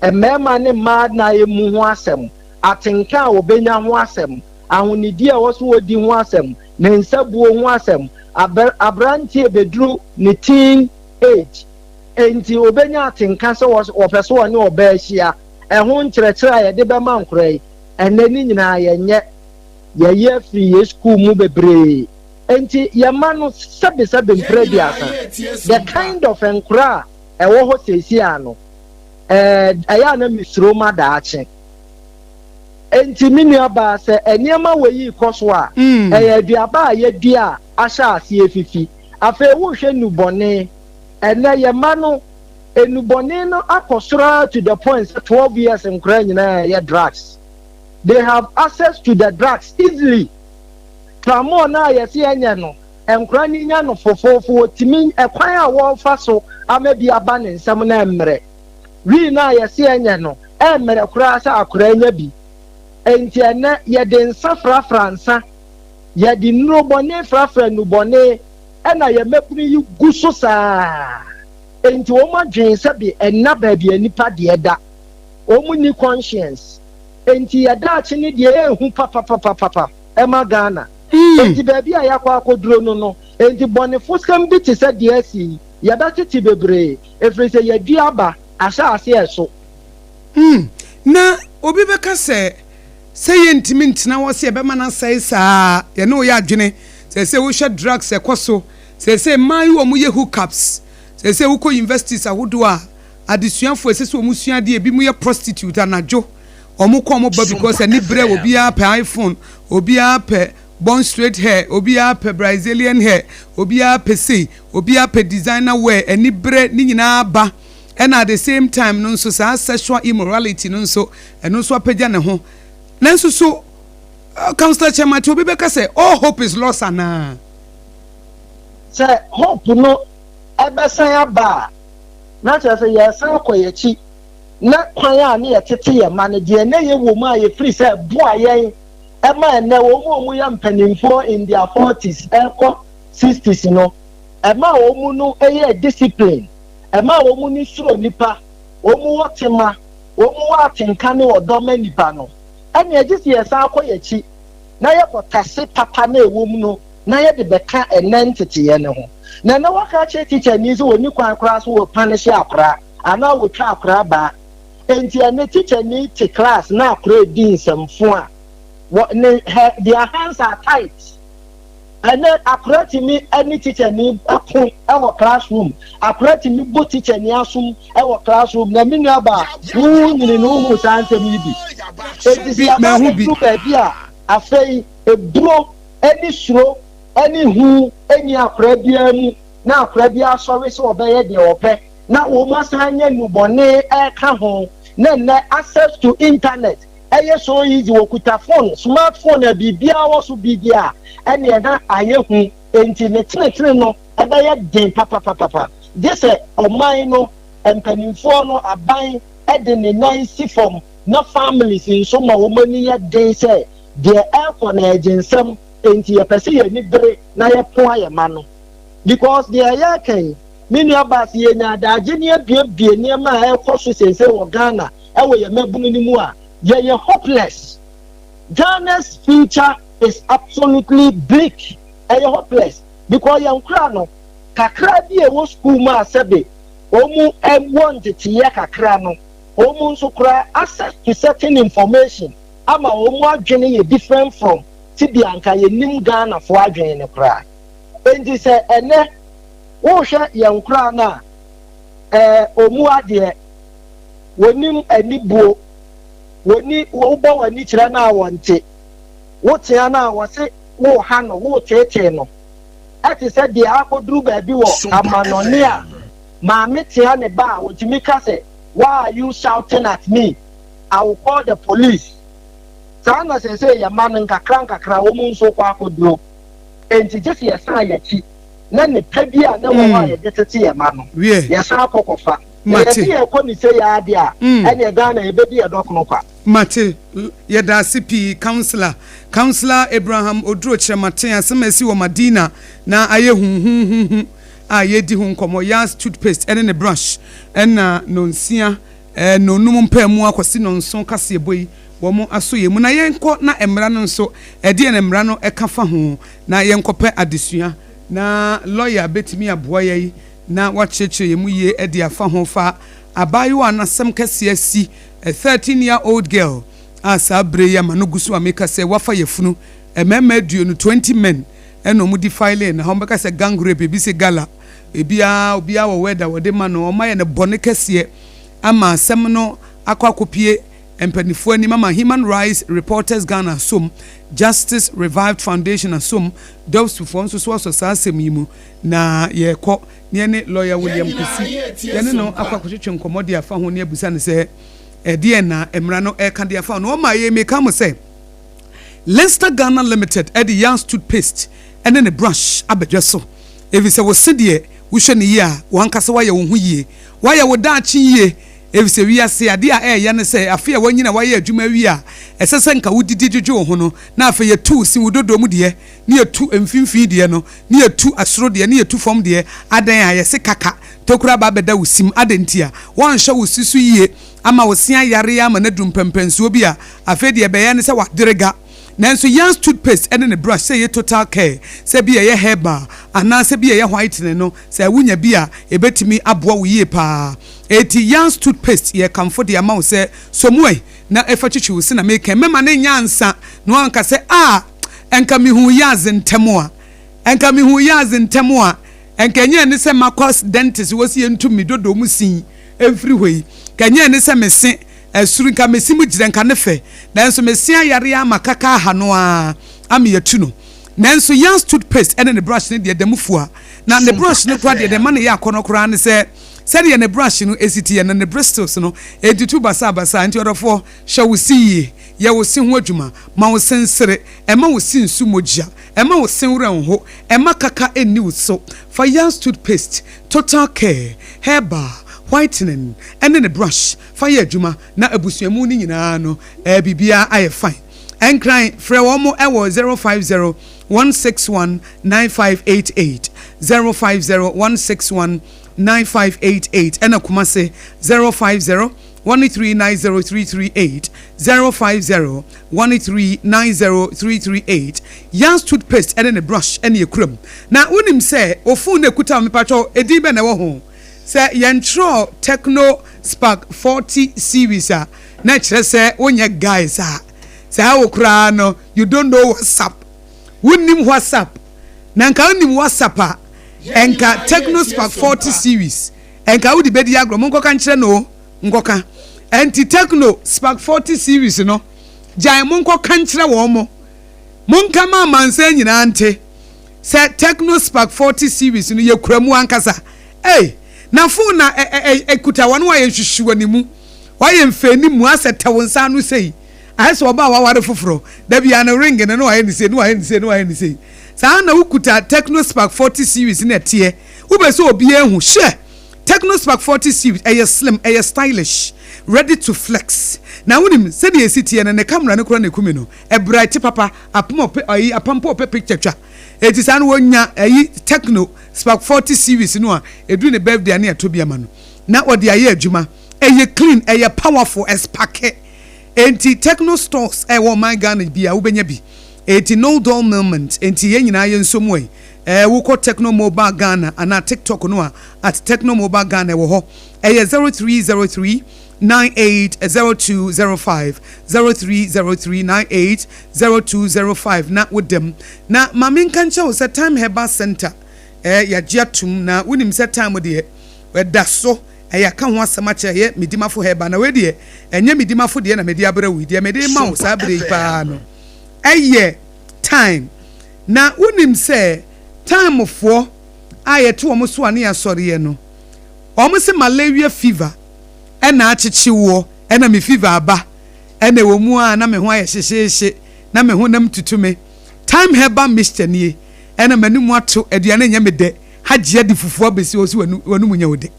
mmarima ne mmaa nna mu ho asɛm, atenka a wɔbɛnya ho asɛm, ahonidie a ɛwɔ so wɔdi ho asɛm, ne nsabuo ho asɛm. Aberanteɛ bɛduru ne teen age, enti obɛnya atenka sɛ wɔpɛ so wɔne ɔbaa ahyia, ɛho nkyerɛkyerɛ a yɛde bɛma nkora yi, ɛnɛ ne nyinaa yɛnyɛ. Yɛyi afiri yɛ sukuu mu bebree. Enti yɛma no sɛbesɛbe mprɛ 30, the kind of nkora a ɛwɔ hɔ seesie ano, ɛyɛ a na mesuro ma daakye. Enti me nua baa, sɛ nneɛma wɔ yi kɔ so a, ɛyɛ aduaba a yɛdua a ahyɛ aseɛ fifi. Afei wohwɛ nnubɔne, ɛnɛ yɛma no nnubɔne no akɔ soro to the point sɛ 12 years nkora nyinaa ɛyɛ drugs. They have access to the drugs easily. Tramol no a yɛse ɛnyɛ no, nkwadaa no nya no fofoofo, wɔtumi, ɛkwan a wɔfa so ama bi aba ne nsam no ɛmmerɛ. Wii no a yɛse ɛnyɛ no, ɛmmerɛ koraa sɛ akwadaa nya bi. Enti ɛnnɛ yɛde nsa frafra nsa, yɛde nnuro bɔne frafra nnubɔne, ɛna yɛn mmabunu yi gu so saa. Enti wɔn adwene sɛbe ɛnna baabi a nnipa deɛ da. Wɔn nni conscience. Enti yɛ daakye no deɛ ɛɛhu papapapapa ɛma Ghana. Enti baabi a yɛakɔ akɔduro no no, enti bɔnefosɛm bi te sɛ deɛ asi yi, yɛbɛtete bebree, ɛfiri sɛ yɛadua aba, ahyɛ aseɛ ɛso. Mm, na obi bɛka sɛ, sɛ yɛntumi ntena hɔ sɛ yɛbɛma no asɛe saa, yɛne wo yɛ adwene. Seesei wohwɛ drugs ɛkɔ so, seesei mmaa yi wɔn yɛ hookups, seesei wokɔ universities ahodoɔ a, adesuafoɔ ɛsɛ sɛ wɔn sua adeɛ, ebinom yɛ prostitute anadwo, wɔn kɔ wɔn ba because Sompa anibrɛ, FM. obiara pɛ iPhone, obiara pɛ bone straight hair, obiara pɛ Brazilian hair, obiara pɛ sei, obiara pɛ designer wear, anibrɛ ne nyinaa ba. Ɛna at the same time no nso saa sexual immorality no nso ɛno nso apagya ne ho. Nanso so Councillor Kyeremati obi bɛka sɛ all hope is lost anaa? Sɛ hope no ɛbɛsan aba a, na kyerɛ sɛ yɛresan akɔ yɛn akyi na kwan a ne yɛtete yɛn mma no, deɛ na yɛwɔ mu a yɛfiri sɛ ɛboa yɛn ma ɛnnɛ wɔn a wɔyɛ mpanimfoɔ in their forties ɛrekɔ sixties no, ɛma wɔn no yɛ discipline, ɛma wɔn no suro nnipa, wɔn wɔ tema, wɔn wɔ atenka ne ɔdɔ ma nnipa no, ɛnneɛ gye sɛ yɛsan kɔ yɛn akyi na yɛkɔtase papa no a ɛwɔ mu no na yɛde bɛka ɛnnɛ nteteeɛ no ho. Na ɛnnɛ woaka akyerɛ tikyani sɛ ɔnni kwan koraa sɛ ɔpanehye akwadaa anaa ɔtwa akwadaa baa. Enti ɛnnɛ tikyani te class na akwadaa redi nsɛmfo a, wɔ, ne, her, their hands are tight. Ɛnnɛ akwadaa tumi ne tikyani ko wɔ classroom, akwadaa tumi bɔ tikyani asom wɔ classroom. Na me nuabaa, wo nyini no wohuu saa nsɛm yi bi. Enti sɛ yɛaba Mahu bi. abɛduru baabi a afei eburo ne suro ne hu nni akwadaa biara mu na akwadaa biara sɔre sɛ ɔbɛyɛ deɛ ɔpɛ na wɔn asan anya nnubɔne reka ho na nnɛ access to internet ɛyɛ so easy, wɔkuta phone, smart phone a biribiara wɔ so bi deɛ a, ɛneɛ na ayɛ hu, enti ne tenetene no ɛbɛyɛ den papapapapa gye sɛ ɔman no mpanimfoɔ no, aban de ne nan si fam na families nso ma wɔn ani yɛ den sɛ deɛ ɛrekɔ no ɛregye nsam enti yɛpɛ sɛ yɛn ani bere na yɛpoa yɛn mma no because deɛ yɛreka yi me nua baa sɛ yɛnya adagye ne abuebue nneɛma a ɛrekɔ so seesei wɔ Ghana ɛwɔ yɛn mmabunu no mu a, yɛyɛ hopeless. Ghana's future is absolutely bleak. Ɛyɛ hopeless because yɛn nkora no kakra bi a ɛwɔ school mu a sɛbe wɔn wɔ nteteeɛ kakra no, wɔn nso koraa access to certain information ama wɔn adwene yɛ different from tebea anka yɛnim Ghanafoɔ adwene no koraa. Enti sɛ ɛnɛ wohwɛ yɛn nkoraa no a, ɛɛ wɔn adeɛ, wɔnim anibuo, wɔni, wobɔ w'ani kyerɛ no a wɔnte, wotea no a wɔse woreha no, woreteetee no. Ɛte sɛ deɛ akɔduru baabi wɔ Sompa amanɔne a FM. maame tea ne ba a ɔtumi ka sɛ, Why are you shouting at me? I will call the police. Saa na seesei yɛn mma no nkakra nkakra wɔn nso rekɔ akɔduro. Enti gye sɛ yɛsan yɛn akyi na nnepa bi a na ɛwɔ hɔ a yɛde tete yɛn mma no, Wiɛ, yɛsan kɔ kɔfa. Na mate. yɛse yɛrekɔ ne sei ara deɛ a, ɛneɛ Ghana yɛbɛdi yɛn dɔkono kwa. Mate. Yɛda ase pii Councillor. Councillor Abraham Oduro Kyerematen, asɛm a asi wɔ Madina na ayɛ huhuhuhu a yɛredi ho nkɔmmɔ, Yas toothpaste ne ne brush na nonsia, nonum mpaamu akɔsi nonson kaseɛbɔ yi wɔn asɔ yɛn mu. Na yɛnkɔ na mmara no nso, ɛdeɛn na mmara no ka fa ho? Na yɛnkɔpɛ adesua na lɔya bɛtumi aboa yɛn na wakyerɛkyerɛ yɛn mu yie de afa ho fa abaayewa a n'asɛm kɛseɛ asi, a 13 year old girl a saa berɛ yi ama no gu so a meka sɛ wafa yafunu mmarima aduonu, 20 men, ɛna wɔn defiling no ha, wɔn bɛka sɛ gang rape, ebi sɛ gala, ebiara obiara wɔ word a wɔde ma no, wɔn ayɛ no bɔne kɛseɛ ama asɛm no akɔ akɔpie mpaninfoɔ anim ama Human Rights Reporters Ghana asom, Justice Revived Foundation asom, Dopsfoɔ nso so asɔ saa asɛm yi mu na yɛrekɔ na yɛne Lawyer Yɛn William nyinaa Kwesi yɛretie yɛne no Sompa. akɔ akɔtwetwe nkɔmmɔ de afa ho ne abisa no sɛ. Ɛdeɛn na mmara no reka de afa ho? Na wɔmaa yei, meka mo sɛ, Lester Ghana Limited de Yars toothpaste ne ne brush aba dwa so, efisɛ wo se deɛ, wohwɛ no yie a, w'ankasa woayɛ wo ho yie. Woayɛ wo daakye yie, efisɛ wiase, adeɛ a ɛyɛ ya ne sɛ, afei a woanyini a woayɛ adwuma awie a, ɛsɛ sɛ nka wodidi dwodwo wo ho no, na afei yɛtu wo se, wo dodoɔ mu deɛ, ne yɛtu mfimfini deɛ no, ne yɛtu soro deɛ, ne yɛtu fam deɛ, adɛn a yɛse kaka, tokuro aba abɛda wo sim, adɛn ntia? Woanhwɛ wo se so yie ama wo se ayare ama no aduru mpɛnpɛnsoɔ bi a, afei deɛ ɛbɛyɛ ne sɛ waderega. Nanso Yans toothpaste ne ne brush, sɛ ɛyɛ total care, sɛ bi a ɛyɛ herbal, anaa sɛ bi a ɛyɛ whitening no, sɛ wonya bi a, ɛbɛtumi aboa wo yie pa ara. Enti Yans toothpaste yɛkamfo de ama wo sɛ sɔ mu ɛ na fa twitwi wo se na meka yi, mɛma no nyɛ ansa na woanka sɛ, Ah, ɛnka mehuu Yaz ntɛm a, ɛnka mehuu Yaz ntɛm a, ɛnka ɛnyɛ ɛne sɛ makɔ dentist hɔ sɛ yɛntu me dodoo mu sin mfiri hɔ yi, nka ɛnyɛ ɛne sɛ me se asuru, nka me se mu gyina, nka ne fɛ, nanso me se ayare ama kaka aha no ara ama yɛatu no. Nanso Yaz toothpaste ne ne brush no deɛ da mu fua, na ne brush no koraa deɛ deɛ ɛma no yɛ akɔnnɔ koraa ne sɛ, Sɛdeɛ ne brush no si teɛ no, ne bristles no ntutu basabasa. Nti ɔdɔfoɔ, hwɛ wo se yie. Yɛ wo se ho adwuma. Ma wo se nsere. Mma wo se nsu mogya. Mma wo se werɛ nho. Mma kaka nni wo so. Fa Yaz toothpaste, Total Care, Herbal, Whitening, ne ne brush fa yɛ adwuma na abusua mu no nyinaa no, biribiara ayɛ fine. Nkran, frɛ wɔn wɔ 050 161 9588, 050 161 9588 ɛna Kumase 050 1390338 050 1390338 Yans toothpaste ɛne ne brush ɛne ekura mu na wonim sɛ wo phone na ekuta wo mepatwɔ edin bɛn na ɛwɔ ho sɛ yɛntwerɛ Tecno Spark 40 series a na ɛkyerɛ sɛ wonyɛ guy saa saa wo koraa no you don't know WhatsApp wonnim WhatsApp Na nka wonim WhatsApp a, nka Tecno Spark 40 series nka wode bɛdi agorɔ. Monkɔka nkyerɛ no o, nkɔka. Ɛnti Tecno Spark 40 series no, gyae monkɔka nkyerɛ wɔn mo. Monka ma amansan nyinaa nte sɛ Tecno Spark 40 series no yɛkura mu ankasa. Ei, na phone na ɛkuta wɔn a yɛnhwehwe wɔ ne mu. Wɔayɛ mfɛni mu asɛ tɛ wo nsa ano sei. Ayɛ sɛ ɔbaa a waware foforɔ. Da biara no ring no na wayɛ no sei, na wayɛ no sei, na wayɛ no sei. Saa ara na wokuta Tecno Spark 40 series no ɛteɛ. Wopɛ sɛ obiara hu. Hwɛ! Tecno Spark 40 series, ɛyɛ slim, ɛyɛ stylish, ready to flex. Na wonim, sɛdeɛ ɛsi teɛ no, ne camera no koraa na ɛku me no. Ɛbright papa, apem ɔpɛ, ayi, apampa ɔpɛ picture twa. Enti saa no wɔnya ayi Tecno Spark 40 series no a, ɛduru ne birthday a na yɛatɔ bi ama no. Na ɔde ayɛ adwuma. Ɛyɛ clean, ɛyɛ powerful, ɛsparke. Enti Techno stores a ɛwɔ ɔman Ghana biara wobɛnya bi. Enti no dull moment. Enti yɛn nyinaa yɛnsɔ mu ɛ. Ɛɛ wokɔ Techno Mobile Ghana anaa TikTok no a, at Techno Mobile Ghana ɛwɔ hɔ. Ɛyɛ 0303 980205, 0303 980205 na woda mu. Na ma menka nkyerɛ wo sɛ Time Herbal Centre ɛɛ yɛagye atom na wonim sɛ Time deɛ ɛda so. Ɛyɛ aka ho asɛm akyerɛ ɛyɛ Medimafo Herbal na wei deɛ ɛnyɛ Medimafo deɛ na mede abrɛ wo yi deɛ mede rema wo saa berɛ yi paa no ɛyɛ Time na wonim sɛ Time foɔ a yɛte wɔn so a ne yɛasɔreɛ no wɔn se malaria fever ɛna akyekye woɔ ɛna me fever aba ɛna ɛwɔ mu a na me ho ayɛ hyehyeehye na me honam tutu me Time Herbal mixture nie ɛna m'anum ato aduane nyɛ me dɛ Hajia de fufuo abɛsi hɔ, wo se w'anum nyɛ wo dɛ.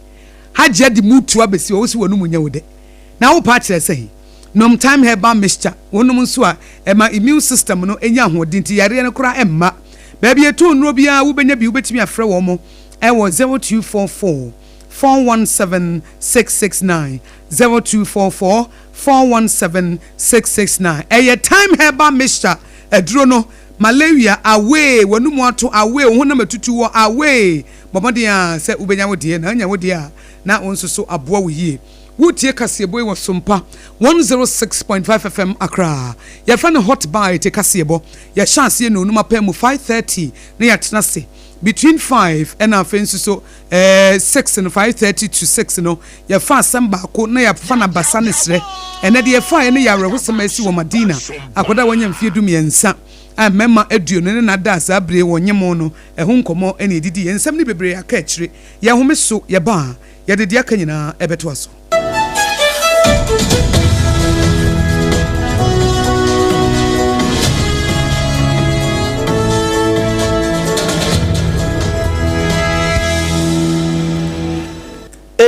Hajia de mutuo abɛsi hɔ, wo se w'anum nyɛ wo dɛ. Na wopɛ akyerɛ sɛn? Nom Thyme Herbal Mixture, wonom nso a, ɛma immune system no nya ahoɔden nti yareɛ no koraa mma. Baabi a yɛtɔn nnuro biara wobɛnya bi, wobɛtumi afrɛ wɔn wɔ 0244 417 669, 0244 417 669. Ɛyɛ Thyme Herbal Mixture aduro no. Malaria away, w'anum ato away, wo honam atutu wɔ away. Bɔ mmɔden ara sɛ wobɛnya wo deɛ, na anya wo deɛ a, na wo nso so aboa wo yie. Woretie kaseɛbɔ yi wɔ Sompa 106.5 FM Accra. Yɛfrɛ no Hot Bite kaseɛbɔ. Yɛhyɛ aseɛ nnɔnum apaa mu, 5:30, na yɛatena ase between 5 ɛna afei nso so eh, 6 no, 5:30 to 6 no, yɛfa asɛm baako na yɛafa no abasa ne serɛ. Ɛnnɛ deɛ yɛfaeɛ no yɛ awerɛhosɛm a asi wɔ Madina. Akwadaa a wanya mfeɛ dumiɛnsa a mmarima aduonu ne no ada a saa bere yi wɔnyem no, ɛho nkɔmmɔ na yɛdidiiɛ. Nsɛm no bebree aka akyire. Yɛhome so, yɛba a, yɛde deɛ aka nyinaa bɛtoa so.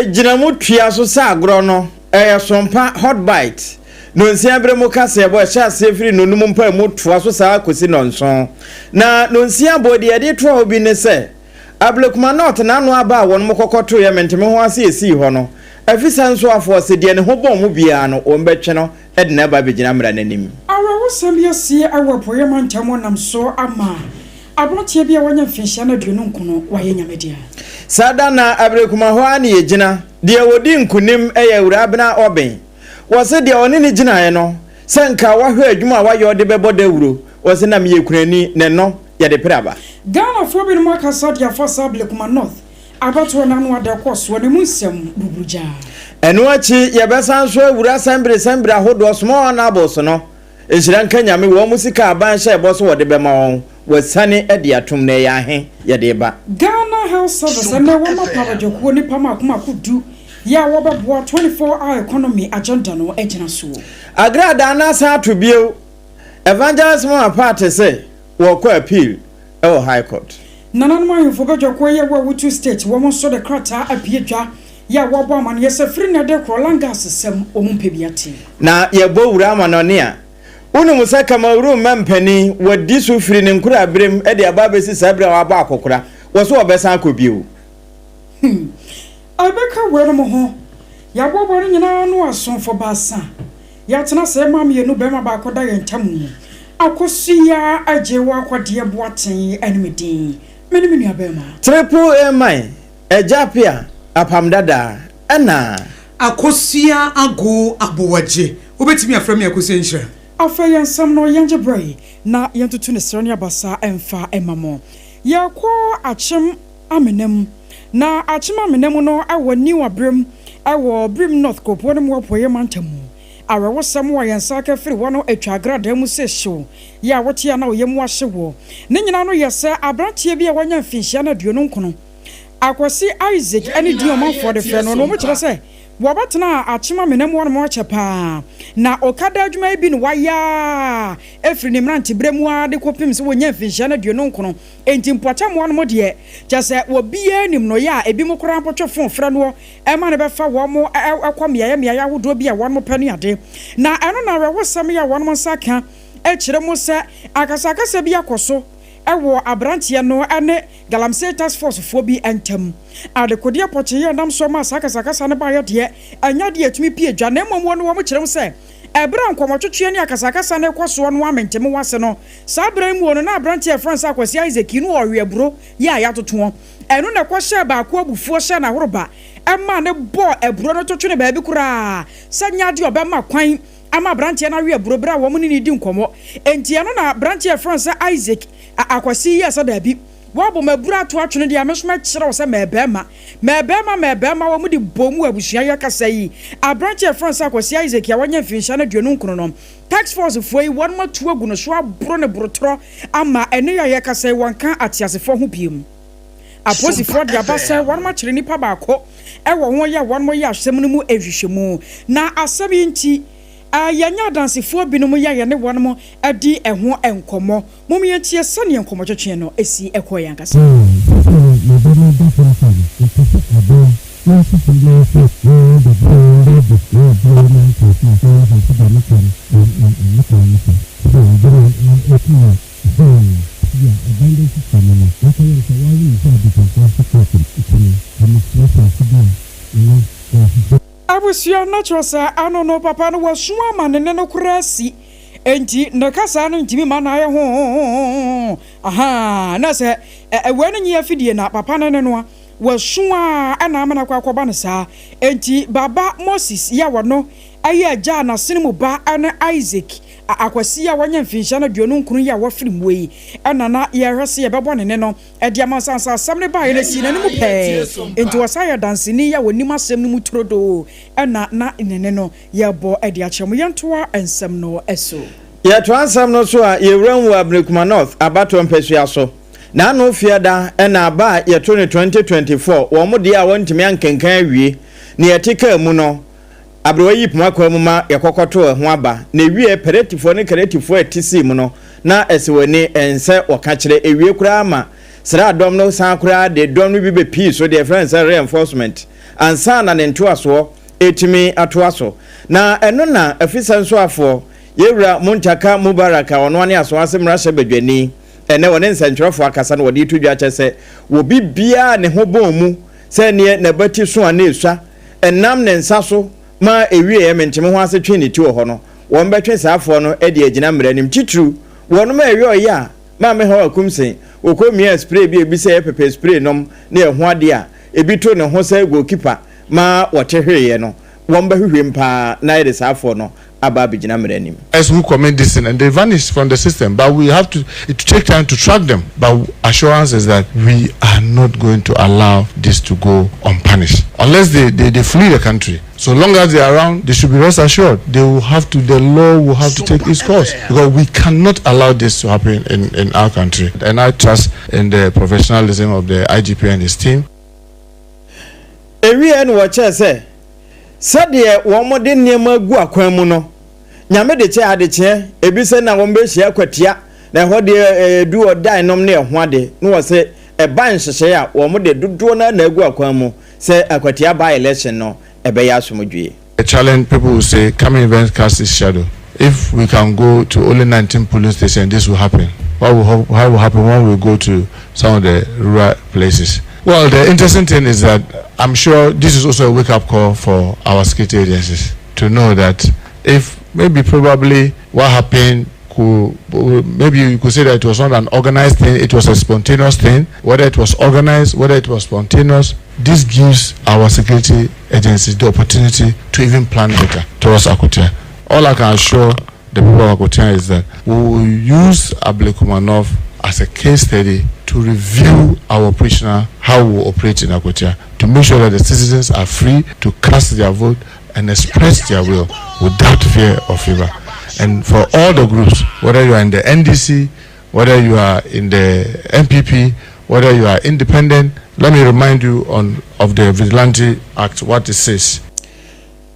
Yɛgyina mu tua so sɛ agorɔ no, ɛyɛ sompa, hot bite. Nonsia berɛ mu kaseɛbɔ a ɛhyɛ aseɛ firi nnɔnum mpaemu toa so saa ara kɔsi nnɔnson. Na nonsia bɔ deɛ yɛde toa hɔ bi ne sɛ, Ablekuma North n'ano aba a wɔnom kɔkɔtoeɛ mente-me-ho-ase ɛsii hɔ no, Afisa nsoafoɔ se deɛ ne ho bɔn mu biara no wɔbɛtwe no de no aba abɛgyina mmara no anim. Awerɛhosɛm bi asie wɔ Apueeɛ Mantam mu nam so ama aberanteɛ bi a wanya mfinhyia no 29 wayɛ Nyame dea. Saa da no ara Ablekuma hɔ ara na yɛgyina. Deɛ ɔdi nkunim yɛ Awuraa Abena Obeng. Wɔse deɛ ɔne no gyinaeɛ no, sɛ nka wahwɛ adwuma a wayɛ ɔde bɛbɔ dawuro, wɔse na meyɛ kunani, na ɛno yɛde pere aba. Ghanafoɔ binom akasa de afa saa Ablekuma North abatoɔ no ano ada ɛkɔɔ soɔ no mu nsɛm buburugyaa. Ɛno akyi yɛbɛsan nso awura sɛmbere sɛmbere ahodoɔ, small honourables no, nhyira nka Nyame, wɔn mo sika a aban hyɛɛ bɔ sɛ wɔde bɛma wɔn, wɔasiane de atom na ɛyɛ ahe yɛde reba. Ghana Health Service ɛnnɛ wɔma paradwakuo nnipa mmaako mmaako du yɛ a wɔbɛboa 24 hour economy agenda no agyina soɔ. Agradaa no asan ato bio, Evangelist Mama Pat se wɔrekɔ appeal wɔ High Court. Nananom ahemfo badwakuo yɛ wɔ Awutu State wɔn nso de krataa abue dwa yɛ a wɔabɔ amaneɛ sɛ firi nnɛ de korɔ Langas sɛm wɔn mpɛ bi ate. Na yɛbɔ wura amanɔne a, wonim sɛ Cameroon mampanin wadi so firi ne nkoraberem de aba abɛsi saa bere a wabɔ akɔkora, wɔ so ɔbɛsan akɔ bio. Hmm. Ɛbɛka weinom ho. Yɛaboaboa ne nyinaa ano asomfo baasa. Yɛatena ase mmaa mmienu, barima baako da yɛn ntam. Akosua agye wo akɔdeɛ Boateng ne me din. Me ne me nua barima. Triple A man, Agya Apea, Apam Dadaa, ɛna. Akosua Ago Abowagye. Wobɛtumi afrɛ me Akosua Nhyira. Afei yɛn nsɛm no, yɛngye berɛ na yɛntutu ne serɛ ne abasa mfa mma mo. Yɛrekɔ Akyem Amena mu. Na Akyem Amena mu no wɔ New Abrem wɔ Birim North kuropɔn no mu apueɛ mantam mu. Awerɛhosɛm a yɛn nsa aka firi hɔ no atwa agradaa mu sɛ hyew yɛ a wote a na wo yam ahye woɔ. Ne nyinaa no yɛ sɛ aberanteɛ bi a wanya mfinhyia no 29, Akwasi Isaac ne din a ɔmanfoɔ de frɛ no no, wɔkyerɛ sɛ wɔbɛtenaa Akyem Amena mu hɔnom akyɛ pa ara. Na Okada adwuma yi bi na wayɛ ara firi ne mmeranteberɛ mu ara de kɔpem sɛ wɔnyaa mfinhyia no 29. Enti mpɔtam hɔnom deɛ, kyerɛ sɛ obiara nim no, yɛ a ebinom koraa mpo twe fon frɛ noɔ ma no bɛfa wɔn kɔ mmeaeɛ mmeaeɛ ahodoɔ bi a wɔn pɛ ne ade. Na ɛno na awerɛhosɛm yi a wɔn nsa ka kyerɛ mu sɛ akasakasa bi akɔ so wɔ aberanteɛ no ne Galamsey Task Force foɔ bi ntam. Adekodeɛ pɔkyee a ɛnam soɔ maa saa akasakasa no baeɛ deɛ, ɛnyɛ adeɛ a ɛtumi pue dwa, na mmom wɔn wɔkyerɛ mu sɛ ɛberɛ a nkɔmmɔtwetweɛ ne akasakasa no rekɔ soɔ no ara mente-me-ho-ase no, Saa berɛ yi mu no, na aberanteɛ a yɛfrɛ no sɛ Akwasi Isaac yi no wɔ ɔwe aburo yi a yɛatotoɔ. Ɛno na ɛkɔhyɛɛ baako abufuo hyɛɛ no ahoroba maa no bɔɔ aburo no to twene baabi koraa sɛ nyɛ adeɛ a ɔbɛma kwan ama aberanteɛ no awe aburo berɛ a wɔn ne no redi nkɔmmɔ. Enti ɛno na aberanteɛ a yɛfrɛ no sɛ Isaac Akwasi yi yɛɛ sɛ daabi, woabɔ m'aburo ato atwene deɛ a, me nso mɛkyerɛ wo sɛ mɛɛbɛɛma. Mɛɛbɛɛma, mɛɛbɛɛma, wɔde bɔɔ mu wɔ abusua yi akasa yi. Aberanteɛ a yɛfrɛ no sɛ Akwasi Isaac a wanya mfirinhyia no 29 no, Task force foɔ yi wɔnom atu agu no so aboro no borotorɔ ama ɛnɛ yi a yɛrekasa yi wɔnka ateasefoɔ ho biom. Apolisifoɔ de aba sɛ wɔnom akyere nipa baako wɔ ho yɛ wɔnom yɛ asɛm no mu nhwehwɛmu. Na asɛm yi nti yɛanya adansefoɔ binom yɛ a yɛne wɔnom adi ɛho nkɔmmɔ. Mom yɛntie sɛdeɛ nkɔmmɔtwetwe no si kɔeɛ ankasa. Sɛdeɛ me ba no da so afa no, mepɛ sɛ aboa na nsisi na nso na bebree bɛ de na obiara na nkurɔfoɔ a na wɔn sɛ deɛ meka no na meka no sɛ sɛ obi na ɛtu a hmm bi a ɛban bɛ sisi no no wakɔyɛ no sɛ wawo no sɛ abusuafoɔ ase kɔɔto nti no ka mesrɛ sɛ ase bi a na wɔhwehwɛ. Abusua no kyerɛ sɛ ano no papa no wasu ama ne nne no koraa asi. Enti ne kasaa no ntumi mma no ayɛ hoo ahaa na sɛ wei no nye afidie na papa no ne no a wasu a ɛna ama no akɔ akɔba no saa. Enti baba Moses yi a ɔno yɛ agya a n'asene mu ba ne Isaac Akwasi yi a wanya mfinhyia no 29 yi a wafiri mu yi ɛna na yɛrehwɛ sɛ yɛbɛbɔ ne ne no de ama sane sɛ asɛm no baeɛ no asii n'anim pɛɛ. Enti ɔsan yɛ danseni yi a ɔnim asɛm no mu turodoo ɛna na ne ne no Yɛrebɔ de akyerɛ mo. Yɛntoa nsɛm no so. Yɛtoa nsɛm no so a, yɛwura mu wɔ Ablekuma North abatoɔ mpasua so. N'ano Fiada na aba a yɛto no 2024, wɔn deɛ a wɔntumi ankenkan awie. Nea ɛte kaa mu no, aberewa yi poma kwaa mu ma yɛkɔkɔtoo ɛho aba. Na ɛwieɛ, Pɛrɛtifoɔ ne Keretifoɔ a ɛte sii mu no, na ɛsɛ wɔn ani, ɛnsɛ wɔka kyerɛ. Ɛwie koraa ma sraadɔm no san koraa de dɔm no bi bɛpii so, deɛ yɛfrɛ no sɛ reinforcement. ansa na ne ntoasoɔ retumi atoa so. Na ɛno na afisɛ nsoafoɔ, Yɛwura Muntaka Mubarak a ɔno ane Asoase mmarahyɛ badwani, ɛnnɛ ɔne nsɛntwerɛfoɔ akasa na wɔde reto dwa kyɛ sɛ wɔ bibiara a ne ho bɔn mu sɛ neɛ n'abati so a na ɛsua ɛnam ne nsa so ma ɛwieɛ mente-me-ho-ase twe ne ti wɔ hɔ no, wɔbɛtwe saa afoɔ no de agyina mmara anim, titiriw wɔnom a ɛyɛ ɔyɛ a Maame Hawa Kumsen, wɔkɔ miaa spray bi a ebi sɛ ɛyɛ pɛpɛ spray nom ne ɛho adeɛ a ebi to ne ho sɛ goalkeeper ma wɔte hweeɛ no, wɔbɛhwehwɛ mu paa na yɛde saa afoɔ no aba abɛgyina mmara anim. As who commit this thing and they vanish from the system but we have to it take time to track them but assurance is that we are not going to allow this to go unpunished unless they they they flee the country so long as they are around they should be rest assured they will have to the law will have to take its course because we cannot allow this to happen in in our country and I trust in the professionalism of the IGP and his team. Ɛwieɛ no wɔkyɛɛ sɛ, sɛdeɛ wɔde nneɛma agu akwan mu no, Nyame de kyɛ adekyeɛ, ebi sɛ na wɔbɛhyia akwatia, na ɛhɔ deɛ ɛdu ɔdan nom ne ɛho ade, na wɔse ɛba nhyehyɛeɛ a wɔde dodoɔ no ara na agu akwan mu sɛ akwatia by election no ɛbɛyɛ asomdwoeɛ. A challenge people will say coming events cast its shadow if we can go to only 19 polling stations this will happen what will how will happen when we go to some of the rural places well the interesting thing is that i'm sure this is also a wake-up call for our security agencies to know that if maybe probably what happened could maybe you could say that it was not an organized thing, it was a spontaneous thing. Whether it was organized, whether it was spontaneous, this gives our security agencies the opportunity to even plan better towards Akwatia. All I can assure the people of Akwatia is that we will use Ablekuma North as a case study to review our operational, how we operate in Akwatia, to make sure that the citizens are free to cast their vote and express their will without fear or favor. And for all the groups, whether you are in the NDC, whether you are in the NPP, whether you are independent, let me remind you on of the Vigilante Act, what it says.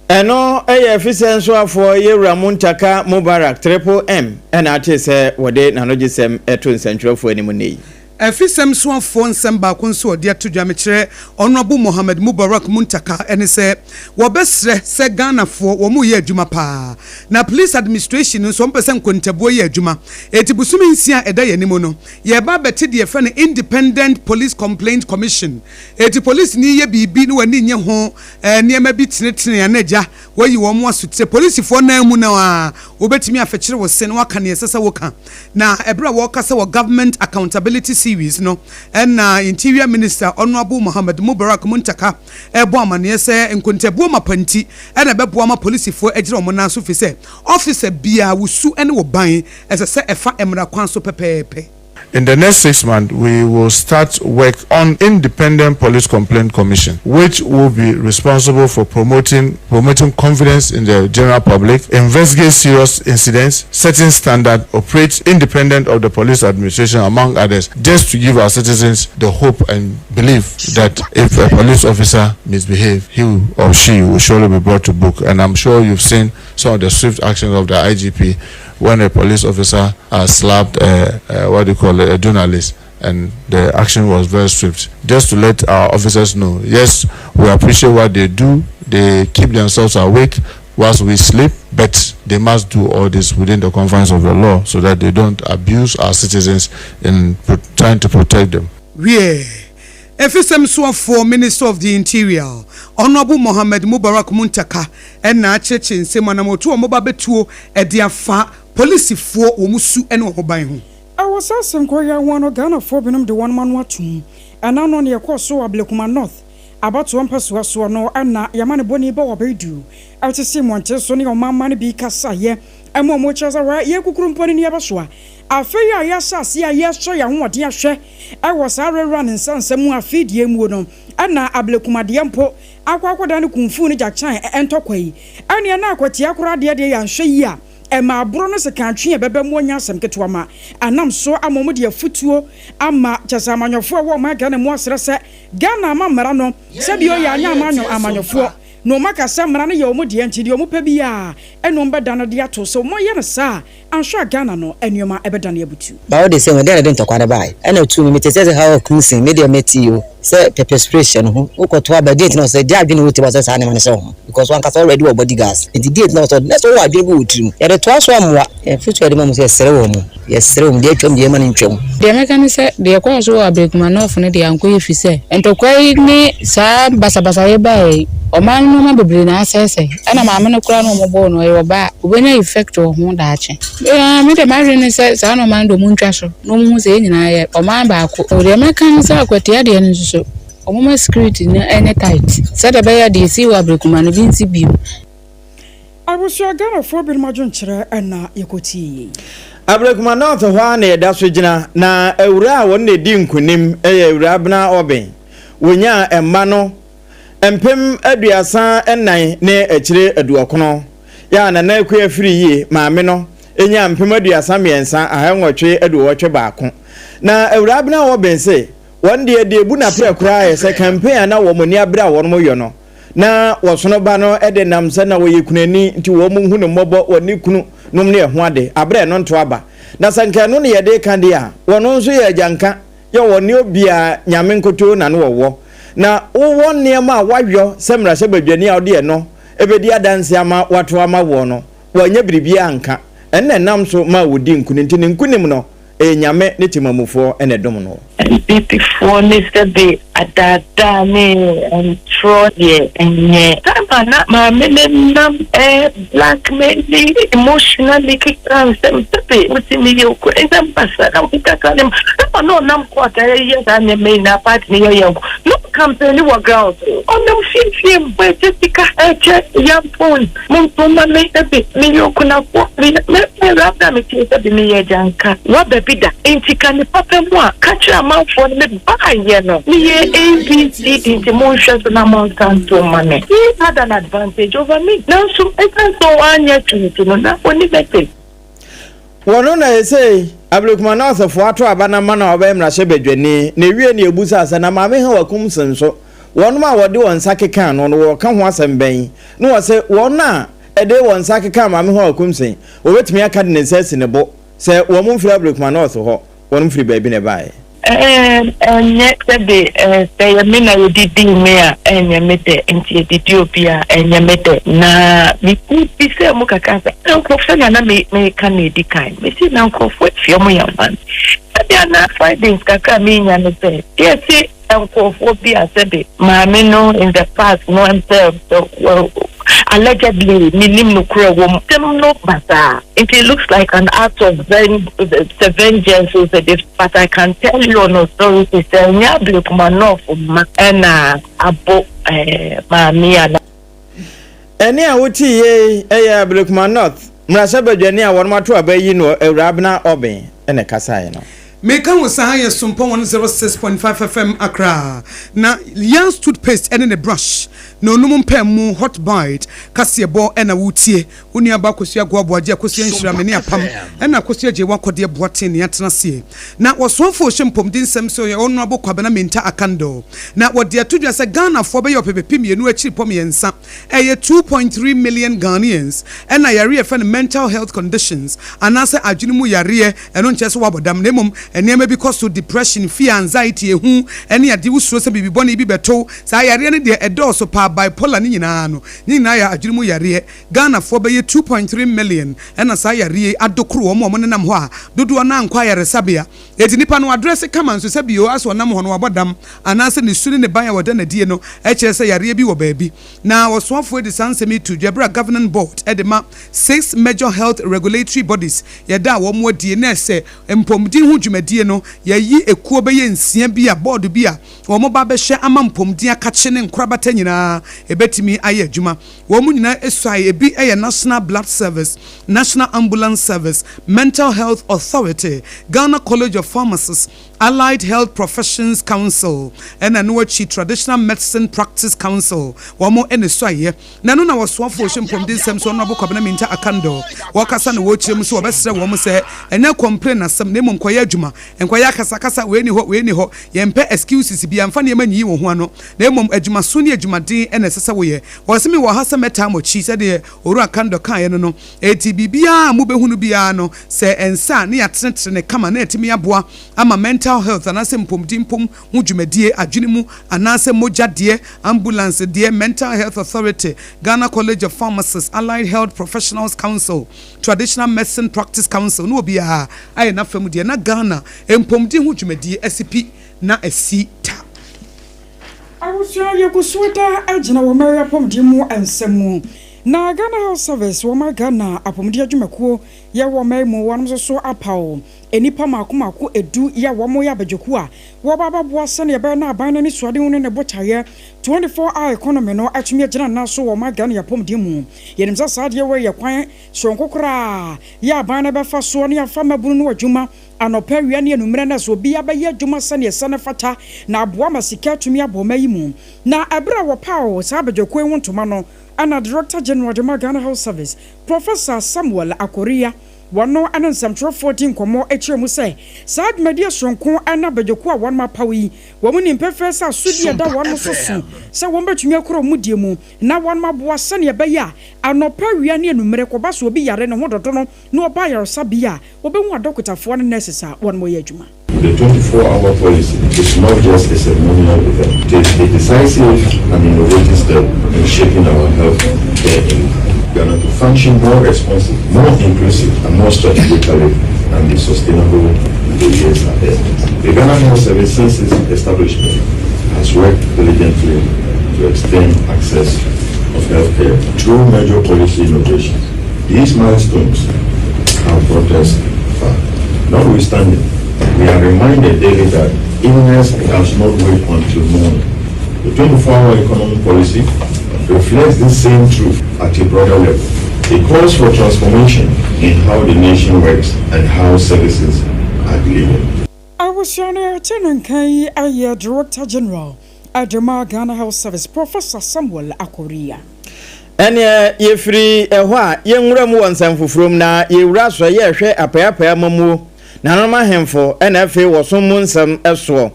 Ɛno yɛ Efisɛ Nsoafoɔ Yewura Muntaka Mubarak, Triple M, na atee sɛ wɔde n'anogyesɛm to nsɛntwerɛfoɔ anim nnɛ yi. Afisɛm soafoɔ nsɛm baako nso a ɔde ato dwa mekyerɛ Honourable Mohammed Mubarak Muntaka ne sɛ wɔbɛsrɛ sɛ Ghanafoɔ wɔn reyɛ adwuma paa na Police Administration nso wɔn pɛ sɛ nkontabuo yɛ adwuma enti bosome nsia a ɛda yɛn anim no yɛreba abɛte deɛ yɛfrɛ no Independent Police Complaint Commission enti polisini yɛ biribi na w'ani nnye ho nneɛma bi tenetene a na agya Wɔayi wɔn asotire. Polisifoɔ nan mu no ara, wobɛtumi afekyere wo se na woaka nea ɛsɛ sɛ woka. Na ɛberɛ a wɔrekasa wɔ Government Accountability Series no, ɛna Interior Minister Honourable Mohammed Mubarak Muntaka rebɔ amaneɛ sɛ nkontabuo mapa nti na ɛbɛboa ma polisifoɔ agyina wɔn nan so firi sɛ officer biara wo su ne wo ban ɛsɛ sɛ ɛfa mmara kwan so pɛpɛɛpɛ. In the next six months, we will start work on independent police complaint commission, which will be responsible for promoting promoting confidence in the general public, investigate serious incidents, setting standard, operate independent of the police administration, among others, just to give our citizens the hope and belief that if a police officer misbehave, he or she will surely be brought to book. And I'm sure you've seen some of the swift actions of the IGP when a police officer uh, slapped a, a, what do you call it, a journalist and the action was very swift. Just to let our officers know, yes, we appreciate what they do. They keep themselves awake whilst we sleep, but they must do all this within the confines of the law so that they don't abuse our citizens in trying to protect them. Wiɛ, Efisɛm soafoɔ, Minister of the Interior, Honourable Mohammed Mubarak Muntaka na akyerɛkyerɛ nsɛm mu anamɔtuo a wɔba abɛtuo de afa polisifoɔ wɔn su ne wɔn ban ho. Ɛwɔ saa asɛm koro yi ara ho a no Ghanafoɔ binom de wɔn ano atom. Ɛna no nea ɛkɔɔ so wɔ Ablekuma North abatoɔ mpɛsoa soɔ no na yɛama no bɔne ba wɔ abɛɛdu ɛte se mmɔnten so ne ɔmanma no bi kasaeɛ ma wɔn kyerɛ sɛ hwɛ yɛn kukuru mpo no ni ɛbɛsoa Afei a yɛahyɛ aseɛ a yɛresɔ yɛn ahoɔden ahwɛ wɔ saa rerun nsa nsa mu afe deɛ muo no, ɛna ablekumadeɛ mpo akɔ akɔda no kumfuu ne gyakyan ntɔkwa yi. Ɛneɛ na akwatia koraa deɛ deɛ yɛanhwɛ yie a, ɛma aboro no sekan-twe a ɛbɛba mu ɔnyɛ asɛm ketewa ma anam so ama wɔn de afutuo ama kyɛsɛ amanyɔfoɔ a ɛwɔ ɔman Ghana mu asrɛ sɛ Ghana ama mmara no sɛdeɛ ɔyɛ anyɛ amanyɔ amanyɔfoɔ na wɔn aka sɛ mmara no yɛ wɔn deɛ nti deɛ wɔn pɛ biara ɛna wɔn bɛda no de ato sɛ wɔn yɛ no saa a Anhwɛ a Ghana no nnoɔma bɛdane abutu. Ba wo de sɛ hu, dɛn na ɛde ntɔkwa no bae? Ɛna tuu me, mete sɛ sɛ Harold Kumsin, me deɛ mete o. Sɛ pepper spray hyɛ no ho wokɔto aba deɛ nti na ɔsɛ deɛ adwene wɔ tirim a ɔsɛ saa nneɛma no hyɛ wo ho because wankasa already wɔ body guards nti deɛ nti na ɔsɛ na sɛ wowɔ adwene bi wɔ tirim yɛde toa so ammoa afotu a yɛde ma mo sɛ yɛsrɛ wɔn mo yɛsrɛ wɔn deɛ atwam deɛ ɛma no ntwam. Deɛ mɛka ne sɛ, deɛ ɛkɔɔ so wɔ Ablekuma North no deɛ ankɔ yie firi sɛ, ntɔkwa yi ne saa basabasayɛ yi baeɛ yi, ɔman no nnoɔma bebree na asɛesɛe. Ɛna maame no koraa na wɔbɔɔ no, ɔyɛ ɔbaa a, ɔbɛnya effect wɔ ho daakye. Me deɛ m'adwene ne sɛ saa nnoɔma no deɛ wɔntwa so na wɔnhu sɛ yɛn nyinaa yɛ ɔman baako. Deɛ mɛka ne sɛ akwatia deɛ no nso so, wɔmma security no nyɛ tight sɛdeɛ ɛbɛyɛ a deɛ ɛsii wɔ Ablekuma no bi nsi bio. Abusua Ghanafoɔ binom adwenkyerɛ na yɛkɔtie yei. Ablekuma North hɔ ara na yɛda so gyina, na awuraa a wɔn na ɛdi nkunim yɛ Awuraa Abena Obeng. Wɔnyaa mma no 34,000 ne akyire aduɔkono. Yɛ a Nana Akua Afriyie maame no nyaa 33, 881. Na Awuraa Abena Obeng se wɔn deɛ deɛ ɛbu n'aprɛ koraa yɛ sɛ campaign a na wɔn ani abere a wɔn yɔ no, na wɔsono ba no de nam sɛ na ɔyɛ kunani nti wɔn hu no mmɔbɔ wɔ ne kunu nom ne ɛho ade aberɛ ɛno nto aba. Na sɛ nka ɛno ne yɛde reka deɛ a, wɔno nso yɛ agyanka yɛ wɔne obiara Nyame nkotoo na ne wɔwɔ. Na wowɔ nneɛma a woayɔ sɛ mmarahyɛbadwani a wode ɛno bɛdi adanseɛ ama wɔato ama woɔ no, wɔanyɛ biribiara anka. Ɛno na ɛnam so maa wɔdii nkunim nti ne nkunim no Ɛyɛ Nyame ne temamufoɔ na ɛdom no. NPP foɔ ne sɛbe adaadaa ne ntorɔ deɛ ɛnyɛ. Time a na maame no nam blackmaili emotionally keka nsɛm sɛbe wosi meyɛ okura nsɛm basa na wokeka saa nneɛma time a na ɔnam court a ɛyɛ saa nneɛma yi na party no yɛ yɛn nko na ɔcampaigni wɔ ground so ɔnam fie fie mu ɛkyɛ sika ɛkyɛ yam phone. Monto mma me sɛbe meyɛ okunafoɔ, meyɛ me me na metie sɛbe meyɛ agyanka. Woaba bi da? Enti ka ne papa mu a ka kyerɛ amanfoɔ no me baayɛ no meyɛɛ ABCD nti monhwɛ so na monsa nto mma me. He had an advantage over me nanso ɛsiane sɛ wanyɛ hwee nti no na ɔnni message. Wɔno na ɛsei Ablekuma North foɔ ato aba no ama no a ɔbɛyɛ mmarahyɛbadwani na ɛwie no yɛbusaa sɛ na Maame Hawa Kumson nso wɔnom a wɔde wɔn nsa kekaa no no wɔka ho asɛm bɛn na wɔse wɔn a ɛde wɔn nsa kekaa Maame Hawa Kumson wɔbɛtumi aka de ne nsa asi ne bo sɛ wɔn mfiri Ablekuma North hɔ wɔnom firi baabi na ɛbaeɛ. Ɛɛ, ɛnyɛ sɛbe ɛɛ, sɛ ɛyɛ me na yɛdidii me a, ɛnyɛ me dɛ, nti yɛdidi obi a, ɛnyɛ me dɛ. Na mebisaa mu kakra sɛ, na nkurɔfoɔ, sɛnea na me, meka no edi kan, mese na nkurɔfoɔ afi wɔn yɛ hwan? Ebia na findings kakra a menya ne sɛ, yɛse nkurɔfoɔ bi a sɛbe maame no in the past no sɛ, sɛ, allegedly, mennim nokorɛ wɔ mu, asɛm no basaa, nti it looks like an act of ven, sɛ vengeance o, sɛ deɛ. But I can tell you on authority sɛ ɛnyɛ Ablekuma North mma ɛna abo eh, maame ana. Ɛnne a wotee yei yɛ Ablekuma North mmarahyɛbadwani a wɔnom ato aba ayi no Awuraa Abena Obeng na ɛkasaeɛ no. Meka wo saa yɛ Sompɔ 106.5 FM Accra na Yans toothpaste ne ne brush na onum mpɛn mu hot bite kaseɛbɔ na woretie. Wo nua ba Akosua Agoa Boagye Akosua Nhyira me ne Apam ɛna Akosua Gyei Wakɔdeɛ Boateng ne atena aseɛ na wɔsoafoɔ hyɛ mpɔmuden nsɛm so yɛ Honourable Kwabena Mintah Akandoh na wɔde ato dwa sɛ Ghanafoɔ bɛyɛ ɔpepepe mmienu akyiripɔ mmiɛnsa ɛyɛ 2.3 million Ghanaians ɛna yareɛ yɛfrɛ no mental health conditions anaasɛ adwene mu yareɛ ɛno nkyerɛ sɛ woabɔ dam na mmom nneɛma bi kɔ so depression, fear, anxiety, ehu ɛne adeɛ wosuro sɛ biribi bɔne bi bɛto wo saa yareɛ no deɛ ɛdɔɔso paa bipolar ne nyinaa no ne nyinaa yɛ adwene mu yareɛ Ghanafoɔ bɛyɛ 2.3 million na saa yareɛ yi adokoro wɔn a wɔnenam hɔ a dodoɔ no ara nkɔ ayaresabea. Enti nipa no adrɛse kama nso sɛ bio asɛ ɔnam hɔ no wabɔ dam anaasɛ ne su ne ne ban a wɔda no adie no kyerɛ sɛ yareɛ bi wɔ baabi. Na ɔsoafoɔ de saa nsɛm yi too dwa berɛ a Governing Board de ma six major health regulatory bodies yɛdaa wɔn adie na ɛsɛ mpɔmuden ho dwumadie no yɛayi ekuo bɛyɛ nsia bi a board bi a wɔn ba abɛhwɛ ama mpɔmuden akakye ne nkorabata nyinaa ɛbɛtumi ayɛ adwuma. Wɔn nyinaa suae, ebi yɛ National Blood Service, National Ambulance Service, Mental Health Authority, Ghana College of Pharmacists, Allied Health Professions Council, ɛna ɛno akyi Traditional Medicine Practice Council. Wɔn na esuaeɛ. Na ɛno na wɔsoafoɔ ɔhyɛ mpɔmuden nsɛm so Honourable Kwabena Mintah Akandoh wɔkasa na wɔrekyerɛ mu sɛ wɔbɛsrɛ wɔn sɛ ɛnyɛ complain asɛm na mmom kɔyɛ adwuma, nkɔyɛ akasakasa, wei ni hɔ, wei ni hɔ, yɛmpɛ excuses biara, mfa nneɛma nyiyi wo ho ano na mmom adwumaso ne adwumaden na ɛsɛ sɛ woyɛ. Wɔse mewɔ ha sɛ mɛtaa mo akyi, sɛdeɛ Owura Kandor kaeɛ no no. Enti biribiara a mobɛhunu biara no, sɛ ɛnsɛ a, ne yɛatenetene no kama na atumi aboa ama mental. Mental health anaasɛ mpomden mpom ho dwumadie, adwene mu anaasɛ mogya deɛ, ambulance deɛ, Mental Health Authority, Ghana College of Pharmacists, Allied Health Professionals Council, Traditional Medicine Practice Council ne obiara ayɛ n'afa mu deɛ na Ghana mpomden ho dwumadie asi pi na asi ta. Abusua yɛgu so da gyina wɔ mɛyɛ apɔmuden mu nsɛm mu na Ghana Health Service wɔma Ghana apɔmuden adwumakuo yɛ wɔ ɔman mu wɔnom nso so apaw nnipa mmaako mmaako edu yɛ a wɔn yɛ abadwakuo a wɔba abɛboa sɛnea ɛbɛyɛ na aban no anisoadehunu ne ne botaeɛ 24 hour economy no atumi agyina nan so wɔ ɔman Ghana apɔmuden mu. Yɛnim sɛ saa adeɛ wei yɛ kwan soronko koraa yɛ aban no bɛfa soɔ ne afa mmabunu no adwuma anɔpa, awia ne anwummerɛ na sɛ obiara bɛyɛ adwuma sɛnea ɛsɛ ne fata na aboa ma sika atumi abɔ ɔman yi mu. Na ɛberɛ a wɔpaw saa abadwakuo yi ho ntoma no, ɛna Director General de ma Ghana Health Service, Professor Samuel Akoriyia, wɔno ne nsɛmtwerɛfoɔ di nkɔmmɔ kyerɛ mu sɛ saa dwumadie soronko ne abadwakuo a wɔnom apaw yi, wɔn nim pɛfɛɛ sɛ asodie a ɛda wɔn so so sɛ wɔn bɛtumi akura wɔn mudie mu na wɔnom aboa sɛnea ɛbɛyɛ a anɔpa, awia ne anwummerɛ kɔba so obi yare ne ho dodo no na ɔba ayaresabea a, wɔbɛhu adɔkotafoɔ ne nurses a wɔnom yɛ adwuma. The 24-hour policy is not just a ceremonial event. It is a decisive and innovative step in shaping our health care in Ghana to function more responsive, more inclusive, and more strategically and be sustainable in the years ahead. The Ghana Health Service since its establishment has worked diligently to extend access of healthcare through major policy innovations. These milestones have brought us far. Notwithstanding, we are reminded daily that illness does not wait until morning. The 24-hour economy policy reflects this same truth at a broader level. It calls for transformation in how the nation works and how services are delivered. Abusua no yɛte ne nka yi ayɛ Director General de Ghana Health Service, Professor Samuel Akoriyia. Ɛneɛ yɛfiri ɛhɔ a yɛnwura mu wɔ nsɛm foforɔ mu na yɛwura so yɛrehwɛ apaeapae amamuo nananom ahemfo ɛna afei wɔsom mu nsɛm ɛsoɔ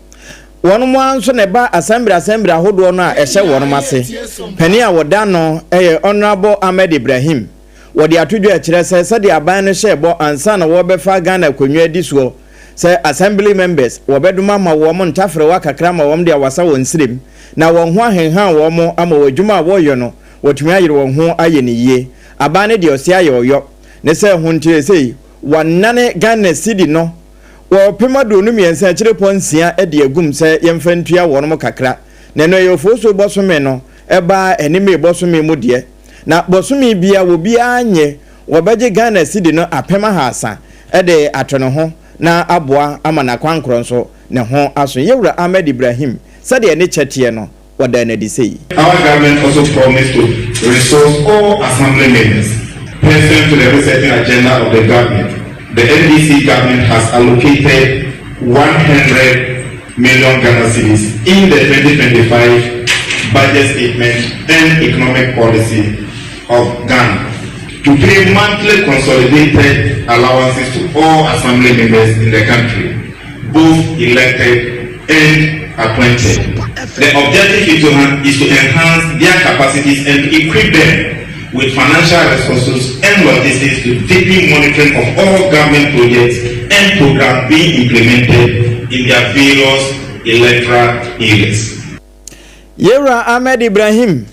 wɔn mu ara nso na ɛba assembly assembly ahodoɔ no a ɛhyɛ wɔn ase. Panin a wɔda no ɛyɛ Honourable Ahmed Ibrahim. Wɔde ato dwa akyerɛ sɛ sɛdeɛ aban no hyɛ bɔ ansa na wɔbɛfa Ghana akonnwa adi soɔ sɛ assembly members wɔbɛdom ama wɔn ntafrewa kakra ma wɔn de awasa wɔn nsirem na wɔn ho ahenhan wɔn ama wɔn adwuma a wɔreyɛ no wɔtumi ayere wɔn ho ayɛ ne yie. Aban no deɛ ɔsi ayɛ ɔyɔ ne sɛ ho nkyerɛ sɛ wɔnane Ghana cedi no wɔpem 23 akyire pɔ 6 de agum sɛ yɛmfa ntua wɔn kakra na ɛno ɛyɛ Ofosuo bɔsome no ɛbaa anim bɔsome mu deɛ na bɔsome bia obiara nye wɔbɛgye Ghana cedi no 300,000 ɛde ato ne ho na aboa ama n'akwankorɔ nso ne ho aso. Yɛwura Ahmed Ibrahim, sɛdeɛ ne kyɛteɛ no wɔda no adi sɛ yi. Our government also promised to resource all assembly members. Pursuant to the resetting agenda of the government, the NDC government has allocated 100 million Ghana cedis in the 2025 budget statement and economic policy of Ghana to pay monthly consolidated allowances to all assembly members in the country, both elected and appointed. The objective is to enhance their capacities and to equip them with financial resources and logistics to deepen monitoring of all government projects and programs being implemented in their various electoral areas. Yewura Ahmed Ibrahim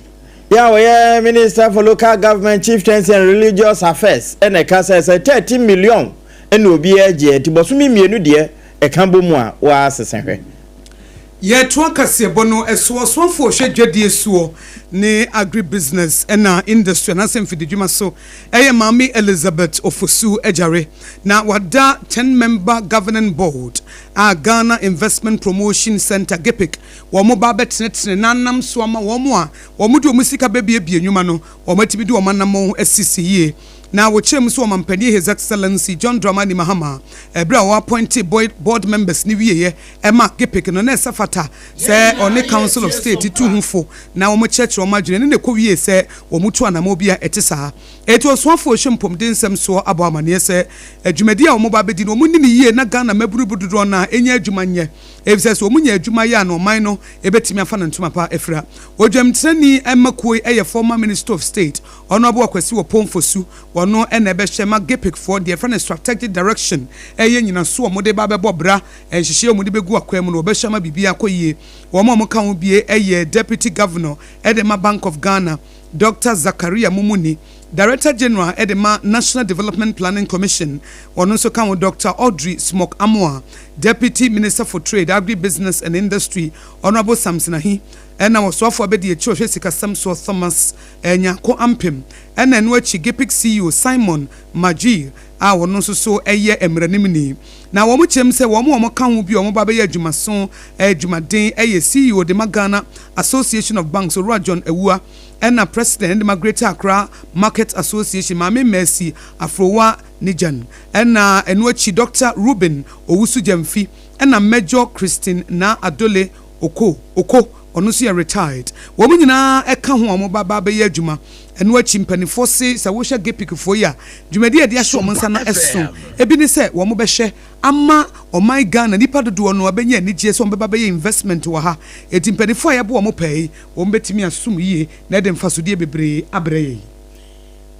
yɛ a wɔyɛ Minister for Local Government, Chieftaincy and Religious Affairs ɛna ɛka sɛ 13 million ɛna obiara gye nti bɔsome 2 deɛ ɛka bɔ mu a wɔasesa hwɛ. Yɛtoa kaseɛbɔ no ɛso. Ɔsoafoɔ ɔhwɛ dwadie soɔ ne agribusiness ɛna industry anaasɛ mfididwuma so ɛyɛ Maame Elizabeth Ofosu Agyare na wada 10 member governing board a Ghana Investment Promotion Center, GIPC, wɔn mo ba bɛtenetene n'anam so ama wɔn a wɔn de wɔn sika bɛbiebie nnwuma no wɔn atumi de wɔn anam asisi yie. Na wɔkyerɛ mu sɛ ɔmampanin His Excellency John Dramani Mahama, ɛberɛ a wɔappointe board members ne wieɛ ɛma GIPC no na ɛsɛ fata sɛ ɔne Council of State tu ho fo na wɔn kyerɛkyerɛ wɔn adwene ne na ɛkɔ wie sɛ wɔn tu anammɔ bi a ɛte saa. Eti ɔsoafoɔ hyɛ mpɔmuden nsɛm soɔ abɔ amaneɛ sɛ adwumadi a wɔn ba abɛdi no wɔn nim yie na Ghana mmabunu dodoɔ no a ɛnyɛ adwuma nyɛ efisɛ sɛ wɔn nyɛ adwuma yɛ a na ɔman no ebɛtumi afa ne ntoma pa afira. Odwamtenani ɛma kuo yi ɛyɛ former Minister of State, Honourable Akwasi Oppong Fosu. Ɔno na ɛbɛhwɛ ma GIPC foɔ deɛ yɛfrɛ no strategic direction, ɛyɛ nyinasoɔ a wɔde ba abɛbɔ bra, nhyehyɛeɛ a wɔde bɛgu akwan mu no, wɔbɛhwɛ ama biribiara akɔ yie. Wɔn a wɔka ho bie yɛ Deputy Governor de ma Bank of Ghana, Dɔkta Zakaria Mumuni, Director General de ma National Development Planning Commission, ɔno nso ka ho, Dɔkta Audrey Smock Amoah, Deputy Minister for Trade, Agri-Business and Industry, Honourable Samson Ahi, ɛna Ɔsoafoɔ Abadiakyiri a ɔhwɛ Sikasɛm soɔ Thomas Nyarko Ampem, ɛna ɛno akyi GIPC CEO Simon Majir a ɔno nso so yɛ mmaranimni. Na wɔn kyerɛm sɛ wɔn a wɔka ho bi a wɔba abɛyɛ adwumaso adwumaden yɛ CEO de ma Ghana Association of Banks Owura John Awuah, ɛna President de ma Greater Accra Market Association Maame Mercy Afrowa Nigyan, ɛna ɛno akyi Dɔkta Reuben Owusu Gyamfi, ɛna Major Christine Naa Adole Oko, Oko, ɔno nso yɛ retired. Wɔn nyinaa ɛka ho a wɔba ba abɛyɛ adwuma. Ɛno akyi mpaninfoɔ se sɛ wohwɛ GIPC foɔ yi a, dwumadie a yɛde ahyɛ wɔn nsa no ɛso. Ebi ne sɛ wɔn bɛhwɛ ama ɔman Ghana nnipa dodoɔ no abɛnya anigyeɛ sɛ wɔn bɛba abɛyɛ investment wɔ ha. Enti mpaninfoɔ a yɛabo wɔn pɛɛ yi, wɔn bɛtumi asom yie na ɛde mfasodeɛ bebree abrɛ yɛn.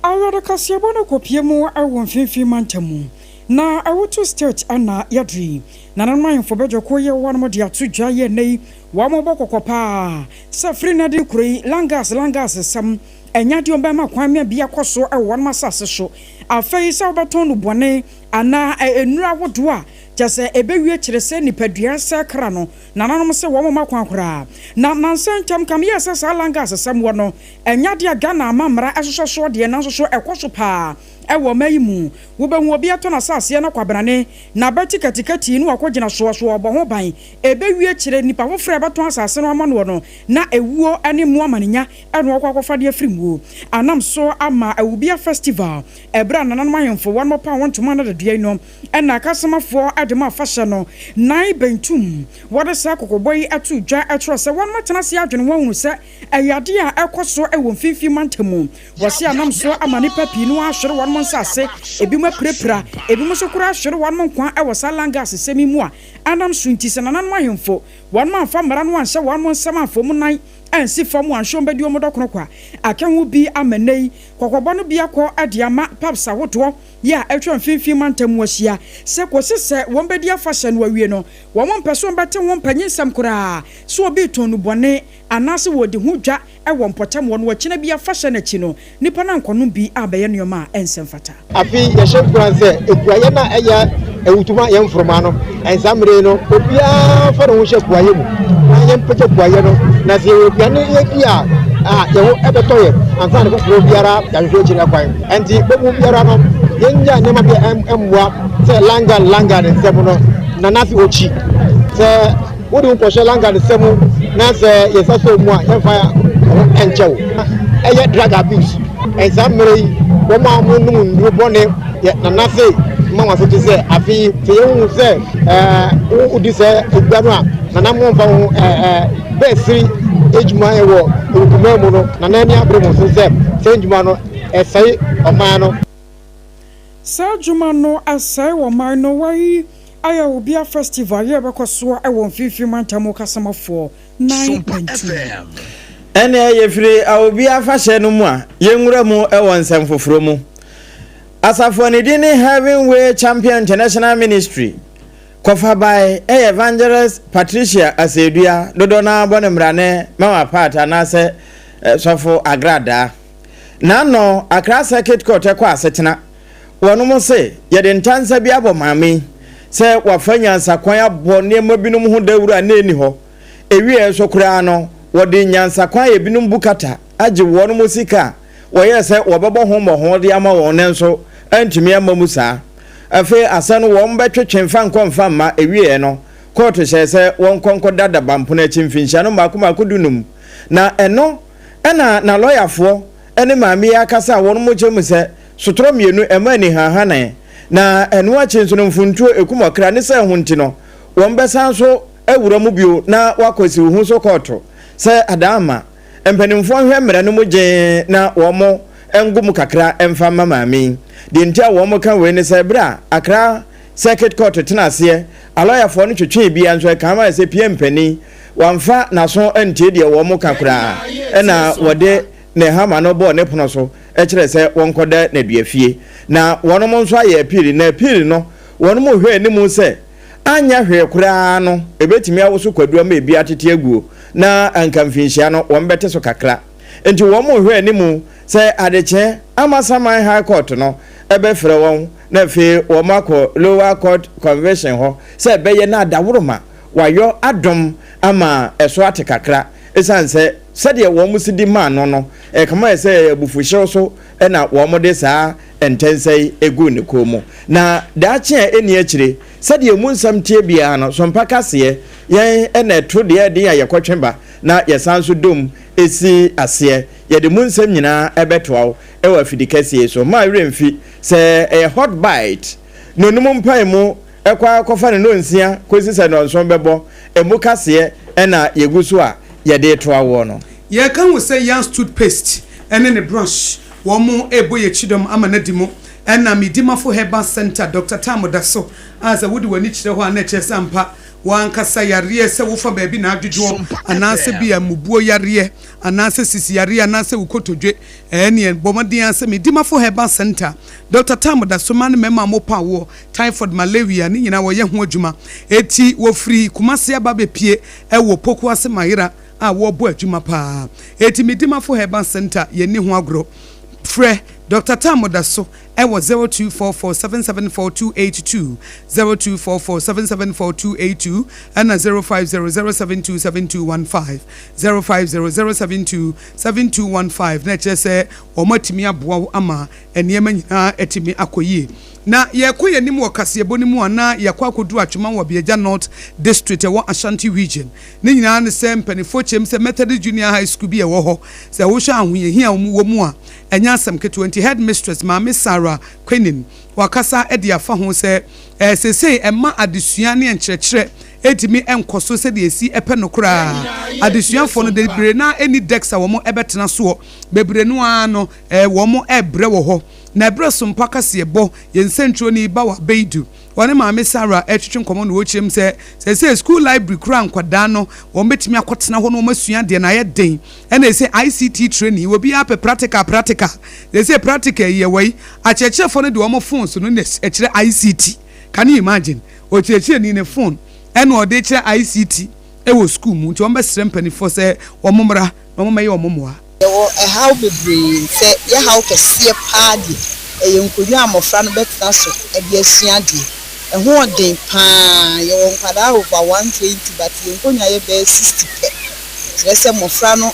Awurade kaseɛbɔ no kɔpue mu wɔ mfinfin mantam mu na ɛwoto state na yɛdre nananom ahemfo bɛdwako yɛ wɔnom de ato dwa yɛ nnɛ yi wɔn bɔ kɔkɔ paa sɛ firi nnɛ de kuro yi langas langas sɛm ɛnyɛ adeɛ wɔn bɛma kwan ma bi akɔ so wɔ wɔnom asase so afei sɛ wobɛtɔn nubɔne anaa nnuro ahodoɔ a kyɛ sɛ ɛbɛwie kyerɛ sɛ nipadua sɛ kra no nananom sɛ wɔn mma kwan koraa na nansa ntam kam yɛɛ sɛ saa langas sɛm wɔ no ɛnyɛ adeɛ a Ghana amammara ɛhyehyɛ soɔ deɛ nanso so ɛkɔ so paa ɛwɔ ɔman yi mu. Wobɛhu obi atɔ n'asaseɛ na kwabrane, n'abati katikati na wakɔgyina soɔ so ɔrebɔ ho ban. Ɛbɛwie kyerɛ nnipa foforɔ a ɛbɛtɔn asase no ama noɔ no na ɛwuo ne mmoa amanenya na wɔkɔ akɔfa de afiri muo. Anam so ama Awubia Festival, ɛberɛ a nananom ahemfo wɔnom paw wɔn ntoma anadadua yi no na akasamafoɔ de ma afahyɛ no nan bɛntum. Wɔde saa kɔkɔbɔ yi too dwa kyerɛ sɛ wɔnom atena ase adwene ho ahunu sɛ ɛyɛ adeɛ a ɛkɔ so wɔ mfimfini mantam mu. Wɔse anam so ama nnipa pii no ara ahwere wɔnom nsase, ebinom apirapira, ebinom nso koraa ahwere wɔnom nkwa wɔ saa Langas sɛm yi mu a anam so nti sɛ nananom ahemfo wɔnom amfa mmara no anhyɛ wɔnom nsam amfa wɔn nan ansi fam anhwɛ wɔn bɛdi wɔn dɔkono kwa aka ho bi ama nnɛ yi kɔkɔbɔ no bi akɔ de ama pubs ahodoɔ yi a atwa mfimfini mantam mu ahyia sɛ kɔsi sɛ wɔn bɛdi afahyɛ no awie no wɔn mpɛ sɛ wɔn bɛte ho mpanyinsɛm koraa sɛ obi retɔn nnubɔne anaasɛ wɔredi ho dwa wɔ mpɔtam hɔ no, ɔkyena bi afahyɛ no akyi no, nnipa no ankɔnom bi ammɛyɛ nneɛma a ɛnsɛ mfata. Afei yɛhyɛ nkuran sɛ kuayɛ no a ɛyɛ awutu ma yɛn mforoma no, saa mmere yi no, obiara mfa ne ho nhyɛ kuayɛ mu na yɛmpagya kuayɛ no, na sɛ yɛwɔ aduane yɛdi a, a yɛn ho ɛbɛtɔ yɛn ansa na foforɔ biara yɛahwehwɛ akyiri akwan. Ɛnti bɛmu biara no, yɛnya nneɛma bi a ɛmmoa sɛ langan langan nsɛm no, na n'ase okyi sɛ Wode wo kɔhyɛ Langard nsa mu na sɛ yɛn nsa sɔ mu a, yɛmfa ho nkyɛ wo. Ɛyɛ drug abuse. Saa mmerɛ yi, wɔn a wɔnom nnuro bɔne yɛ nanase ma wɔn asotwe sɛ afe yi sɛ yɛhu sɛ wodi sɛ edwa no a, nana mo mfa ho bɛsiri adwuma wɔ Ewukuman mu no, nana ani abere mo so sɛ sɛ ndwuma no ɛsɛe ɔman no. Saa dwuma no asɛe ɔman no. Wai ayɛ obia festival yɛ ɛbɛkɔ soɔ wɔ mfimfini mantam kasamafoɔ nan pantu. Ɛnneɛ yɛfiri Awobi afahyɛ no mu a, yɛnwura mu wɔ nsɛm foforɔ mu. Asafo a ne din ne Heaven Way Champion International Ministry kɔfabae yɛ Evangelist Patricia Asɛdua, dodoɔ no ara bɔ no mmrane Mama Pat anaasɛ Sɔfo Agradaa. N'ano, Accra Circuit Court kɔ asetena. Wɔnom se, yɛde ntansa bi abɔ maame yi sɛ wafa nyansakwan abɔ nneɛma binom ho dawuro a na ɛnni hɔ. Ɛwieɛ nso koraa no, wɔde nyansakwan a ebinom bu kata agye wɔnom sika a wɔyɛɛ sɛ wɔbɛbɔ ho mmɔho de ama wɔn nanso antumi amma mu saa. Afei asɛm no wɔn bɛtwetwe mfa nkɔ mfa mma, ɛwieɛ no, kɔɔto hyɛɛ sɛ wɔnkɔ nkɔda dabampono akyi mfinhyia no mmaako mmaako dunum. Na ɛno Ɛna na lɔyafoɔ ne maame yi akasa a wɔn kyɛ mu sɛ sotorɔ mmienu ɛma anihanhanan na ɛno akyi nso no mfuntuo ɛkum ɔkra ne sɛ ɛho nti no wɔn bɛsan so awura mu bio na wakɔ siwho so kɔɔto sɛ adaama mpanimfoɔ nhwɛ mmara no mu gyee na wɔn ngo mu kakra mfa mma maame yi. Deɛ nti a wɔn ka wei ne sɛ berɛ a Accra Circuit Court tena aseɛ alɔyafoɔ no twetwee bia nso ɛkaa ma sɛ pie mpanin Wamfa n'aso antie deɛ wɔreka koraa, ɛnna wɔde ne hama no bɔɔ ne pono so. kyerɛ sɛ wɔnkɔda nneduafie. Na wɔnom nso ayɛ apiili, na apiili no wɔnom rehwɛ anim sɛ anyɛ hwee koraa no ɛbɛtumi awoso kwadu ama ebi atete aguo na anka mfinhyia no wɔbɛte so kakra. Enti wɔn rehwɛ anim sɛ adekyeɛ Amasaman High Court no bɛfrɛ wɔn na afei wɔn akɔ Lower Court Conviction hɔ sɛ ɛbɛyɛ na adaworoma wɔayɔ adom ama ɛso ate kakra esiane sɛ sɛdeɛ wɔn si di maa no no ɛkame ayɛ sɛ ɛyɛ abufuhyew so na wɔde saa ntɛnsɛ yi guu ne kɔn mu. Na daakye a ɛnni akyire, sɛdeɛ emu nsɛm teɛ biara no, so mpa kaseɛ, yɛn na ɛto deɛ ɛden a yɛkɔtwe ba na yɛsan nso dom si aseɛ. Yɛde mu nsɛm nyinaa bɛtoa wo wɔ afidikɛseɛ yi so. Mma wo werɛ mfi sɛ ɛyɛ Hot Bite nonum mpaemu kɔ ara kɔfa no nnɔnsia kɔsi sɛ nnɔnson bɛbɔ. Emu kaseɛ na yɛgu so a yɛde retoa woɔ no. Yɛka ho sɛ Yans toothpaste ne ne brush wɔn rebɔ yɛn kyidɔm ama no adi mu. Ɛna Medimafo Herbal Centre, Doctor Tam da so a sɛ wode w'ani kyerɛ hɔ a na ɛkyerɛ sɛ ampa w'ankasa yareɛ sɛ wofa baabi na adwodwoɔ anaasɛ bi a mmubuo yareɛ anaasɛ sisi yareɛ anaasɛ wo kotodwe ɛneɛ bɔ mmɔden ara sɛ Medimafo Herbal Centre, Doctor Tam da so mmaa ne mmarima a wɔpɛ awoɔ, typhoid, malaria ne nyinaa wɔyɛ ho adwuma. Eti wɔfiri Kumasi aba abɛpue wɔ Pokuase Mayera a wɔrebɔ adwuma paa. Eti Medimafo Herbal Centre yɛnni ho agorɔ. Frɛ Doctor Tam da so wɔ 0244 774 282, 0244 774 282 ɛna 050 072 7215, 050 072 7215 na ɛkyerɛ sɛ wɔatumi aboa wo ama nneɛma nyinaa atumi akɔ yie. Na yɛrekɔ yɛn anim wɔ kaseɛbɔ no mu a na yɛakɔ akɔduru Atwema wɔ Abiagya North District ɛwɔ Ashanti Region. Ne nyinaa ne sɛ mpaninfoɔ kyerɛm sɛ Methodist Junior High School bi a ɛwɔ hɔ, sɛ wohwɛ ahohiahia a wɔn wɔ mu a, ɛnyɛ asɛm ketewa. Nti Headmistress Maame Sarah Quenin wakasa de afa ho sɛ seesei ɛmma adesua ne nkyerɛkyerɛ ntumi nkɔ so sɛdeɛ ɛsi pɛ no koraa. Adesuafoɔ no bebree no ara nni desk a wɔn bɛtena soɔ, bebree no ara no wɔn rebrɛ wɔ hɔ. Na ɛberɛ so mpo akaseɛbɔ, yɛn nsɛntwerɛni Bawa Beidu, ɔne Maame Sarah retwetwe nkɔmmɔ na ɔrekyerɛ mu sɛ seesei sukuu library koraa nkwadaa no wɔn bɛtumi akɔtena hɔ na wɔn asua adeɛ no ayɛ den. Ɛna ɛsɛ ICT training, obiara pɛ practical practical. Seesei practical yi yɛwɔ yi, akyerɛkyerɛfoɔ no de wɔn phones no na ɛkyerɛ ICT. Can you imagine? Ɔkyerɛkyerɛni ne phone ɛna ɔde kyerɛ ICT wɔ sukuu mu. Nti wɔn bɛsrɛ mpanimfoɔ sɛ wɔn mmra na wɔn mmɛyɛ wɔn mmoa. Yɛwɔ ɛhaw bebree. Sɛ yɛ haw kɛseɛ paa deɛ, ɛyɛ nkonnwa a mmɔfra no bɛtena so de asua adeɛ. Ɛho ɔden pa ara. Yɛwɔ nkwadaa over 120 but yɛn nkonnwa yɛ bɛyɛ 60 pɛ. Kyerɛ sɛ mmɔfra no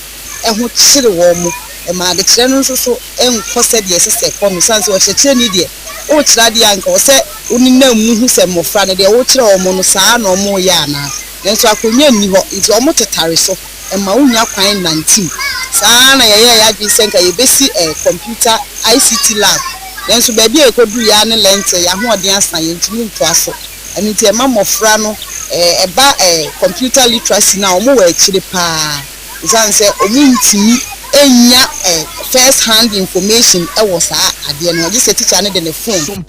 ho kyere wɔn. Ɛma adekyerɛ no nso so nkɔ sɛdeɛ ɛsɛ sɛ ɛkɔ no. Ɛsiane sɛ ɔkyerɛkyerɛni deɛ, worekyerɛ adeɛ a anka ɛwɔ sɛ wonenam mu hu sɛ mmɔfra no deɛ worekyerɛ wɔn no saa ara na wɔreyɛ anaa. Nanso akonnwa nni hɔ nti wɔtetare so. Ɛmma wonnya kwan nnantew. Saa ara na yɛyɛɛ yɛn adwene sɛ anka yebesi kɔmputa ICT lab, nanso baabi a yekoduui ara ne Lɛntɛ, yɛn ahoɔden asa, yentumi ntoa so. Ɛno nti ɛma mmofra no, ɛba computer literacy no a, wɔwɔ akyire paa, esiane sɛ wɔntumi nnya first hand information wɔ saa adeɛ no ho, gye sɛ tikya no de ne phone.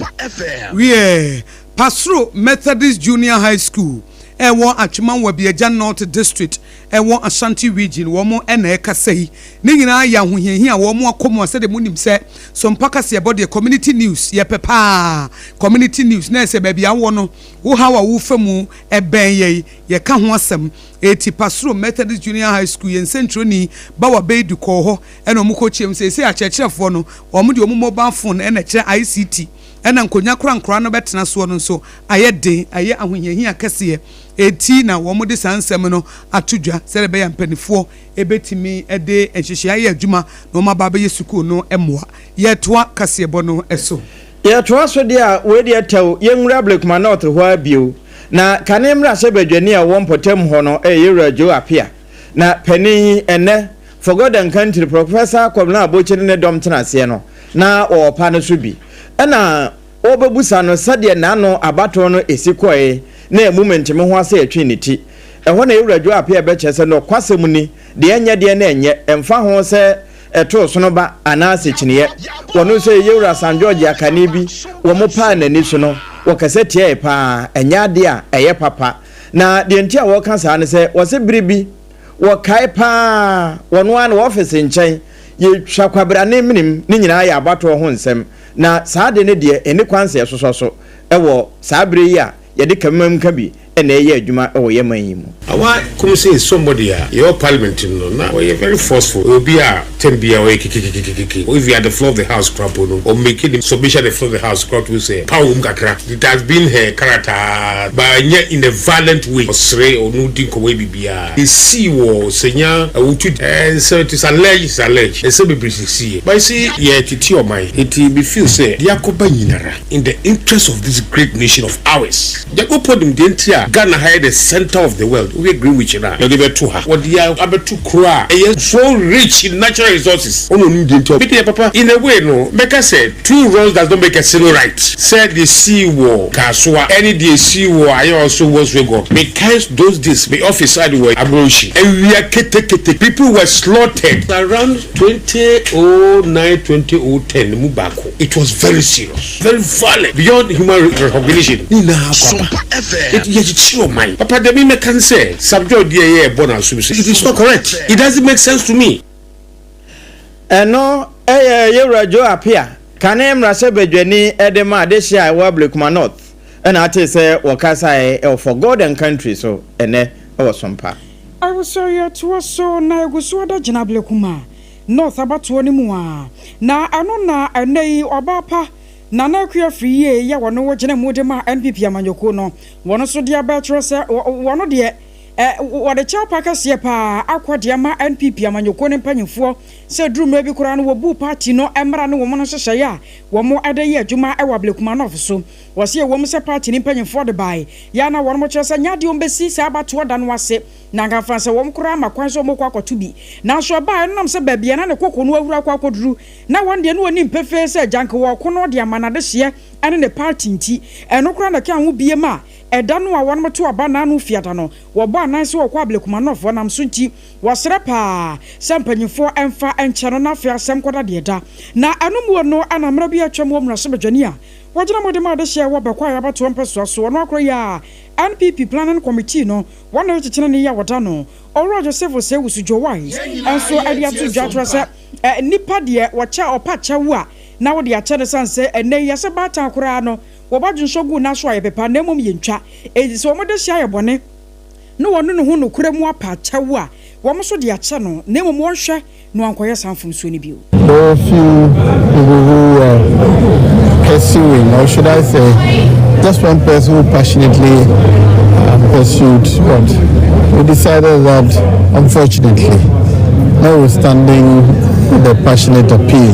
Wiɛ, Pasro Methodist Junior High School ɛwɔ Atwima Nwabiagya North District ɛwɔ Ashanti Region wɔn na ɛkasa yi. Ne nyinaa yɛ ahohiahia a wɔn akɔ mu a sɛdeɛ monim sɛ Sompa kaseɛbɔ deɛ community news yɛpɛ paa community news na ɛsɛ baabi a wowɔ no wo haw a wofa mu ɛbɛn yɛn yɛka ho asɛm. Eti Pasro Methodist Junior High School yɛn nsɛntwerɛni Bawa Beidu kɔɔ hɔ ɛna wɔn kɔ kyiam seesei akyerɛkyerɛfoɔ no wɔn de wɔn mobile phone ɛna ɛkyerɛ ICT ɛna nkonnwa koraa nkoraa no bɛtena soɔ no nso ayɛ den, ayɛ ahohiahia kɛseɛ. Enti na wɔde saa nsɛm no ato dwa sɛdeɛ ɛbɛyɛ a mpanimfoɔ bɛtumi de nhyehyɛeɛ ayɛ adwuma na wɔaba abɛyɛ sukuu no mmoa. Yɛretoa kaseɛbɔ no so. Yɛtoa so deɛ a, wei deɛ tɛw, yɛnwura Blekuma North hɔ ara bio. Na kane mmarahyɛbadwani a ɔwɔ mpɔtam hɔ no yɛ Yɛwura Joe Appiah. Na panin yi, ɛnnɛ, Forgotten Country, Professor Kwabena Abokyi ne ne dɔm tena aseɛ no, na wɔwɔ pa no so bi. Ɛna wɔbɛbusa no sɛdeɛ n'ano abatoɔ no si kɔe na ɛmu mente-me-ho ase ɛtwee ne ti. Ɛhɔ na Yɛwura Joe Appiah bɛkyerɛ sɛ nɔkwasɛm ni, deɛ ɛnyɛ deɛ na ɛnyɛ, ɛmfa ho sɛ ɛtoo sono ba anaa sɛkyiniiɛ. Wɔno nso yɛ Yɛwura San George Akani bi, wɔn paa n'ani so no, wɔkasa tiae paa, ɛnyɛ adeɛ a ɛyɛ papa. Na deɛ nti a wɔka saa ne sɛ, wɔse bere bi, wɔkae paa, wɔno ara ne ɔfese nkyɛn. Yɛtwa kwabrane menem, ne nyinaa yɛ abatoɔ ho nsɛm, na saa ade no deɛ ɛnni kwan sɛ yɛsosɔ so wɔ saa berɛ yi a yɛde kamam ka bi na ɛreyɛ adwuma wɔ yɛn man yi mu. Awa Kumsi is somebody a yɛwɔ parliament mu no na ɔyɛ very forceful, ɔyɛ obi a term biara ɔyɛ kikikikikiki, if you are at the floor of the house koraa mpo no ɔ make ne submission at the floor of the house koraa wotumi hu sɛ power wɔ mu kakra, it has been her character aa but ɛnyɛ in a violent way, ɔsere, ɔne wo di nkɔmmɔ yɛ biribiara. Esii wɔ Senya Awutu nsɛm it is alleged it's alleged nsɛm bebree sisiiɛ but you see yɛtete ɔman nti me feel sɛ deɛ akɔba nyinara in the interest of this great nation of ours. Nyankopɔn nim deɛ nti a Ghana ha yɛ the center of the world. Wohwɛ Greenwich no a, yɛde bɛto ha. Wɔde yɛn abɛto kuro a ɛyɛ so rich in natural resources. Ɔno ɔnim deɛ nti a. Me deɛ papa, in a way no, mɛka sɛ two wrongs does not make a single right. Sɛ deɛ esii wɔ Kasoa ɛne deɛ esii wɔ Ayɔɔso West Wuogon. Mekae those days, me office side wɔ Aburohyi. Awia ketekete, people were slaughtered. Around 2009, 2010 mu baako, it was very serious. Very violent beyond human recognition ne nyinaa kɔ aba enti yɛkyekyere ɔman papa deɛ me mɛka ne sɛ Sam George deɛ yɛ ɛbɔ n'asom sɛ it is not correct it doesn't make sense to me. Ɛno yɛ Yɛwura Joe Appiah, kane mmarahyɛbadwani de ma adehye a ɛwɔ Ablekuma North na atee sɛ wɔkasae wɔ For God and Country so ɛnnɛ wɔ Sompa. Awusɔre toa so na egu so ada gyina Ablekuma North abatoɔ no mu a, na ɛno na ɛnnɛ yi ɔbaa pa Nana Akua Afriyie yi a wɔno wɔ gyina mu de ma NPP amanyɔkuo no, wɔno nso de aba ɛkyerɛ sɛ wɔno deɛ wɔde kyɛw pa kɛseɛ paa akɔ de ama NPP amanyɔkuo no mpanyinfoɔ sɛ ɛduru mmerɛ bi koraa no wɔbuu party no mmara ne wɔn nhyehyɛeɛ a wɔn de yɛ adwuma wɔ Ablekuma North so. Wɔse ɛwom sɛ party no mpanyinfoɔ de baeɛ yɛ a na wɔnom kyerɛ sɛ nyɛ adeɛ wɔn bɛsi saa abatoɔ da no ase Na anka fa sɛ wɔn koraa ma kwan sɛ wɔkɔ akɔto bi. Nanso ɛbaa ɛnam sɛ baabi a na ne koko no ahuru akɔ akɔduru, na wɔn deɛ na wɔnim pefee sɛ agyanka wɔ ɔko no de ama n'adehyeɛ ne ne party nti, ɛno koraa na ɛkaa ho biem a ɛda no a wɔnom to aba naano fiada no, wɔbɔ anan sɛ wɔkɔ Ablekuma North wɔnam so nti, wɔsrɛ paa sɛ mpanyinfoɔ mfa nkyɛ no na afei asɛm kɔda deɛ ɛda. Na ɛno muo no na mmerɛ bi atwam wɔ mmarahyɛbadwani a wɔgyina mu de ma adehyeɛ wɔ Bɛkwae abatoɔ mpɛsoa so, ɔno akora yi a NPP Planning Committee no Wɔn na wɔkyekyere ne yaw da no. Owura Joseph Osei Wusu Joe Wise nso de ato dwa kyerɛ sɛ nnipa deɛ wɔkyɛ ɔpa kyɛ wo a na wode akyɛ no sane sɛ ɛnnɛ yi yɛsɛ baatan koraa no wɔba dwonsɔ gu nan so a yɛpepa na mmom yɛntwa. Enti sɛ wɔn dehye ayɛ bɔne na wɔne ne ho nokorɛ mu apa kyɛ wo a wɔn nso de akyɛ no na mmom wɔnhwɛ na wankɔyɛ saa mfomsoɔ no bio. There were a few people who were pursuing, or should I say, just one person who passionately um, pursued what we decided that, unfortunately, notwithstanding the passionate appeal,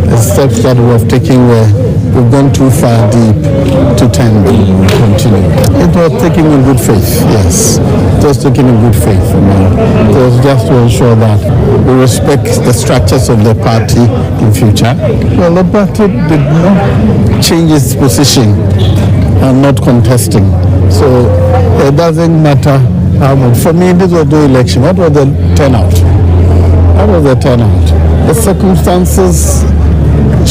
the steps that we have taken were we've gone too far deep to turn back and continue. It was taken in good faith, yes. It was taken in good faith. I mean, it was just to ensure that we respect the structures of the party in future. Well, the party did not change its position on not contesting. So it doesn't matter how much. For me, this was the election. What was the turnout? What was the turnout? The circumstances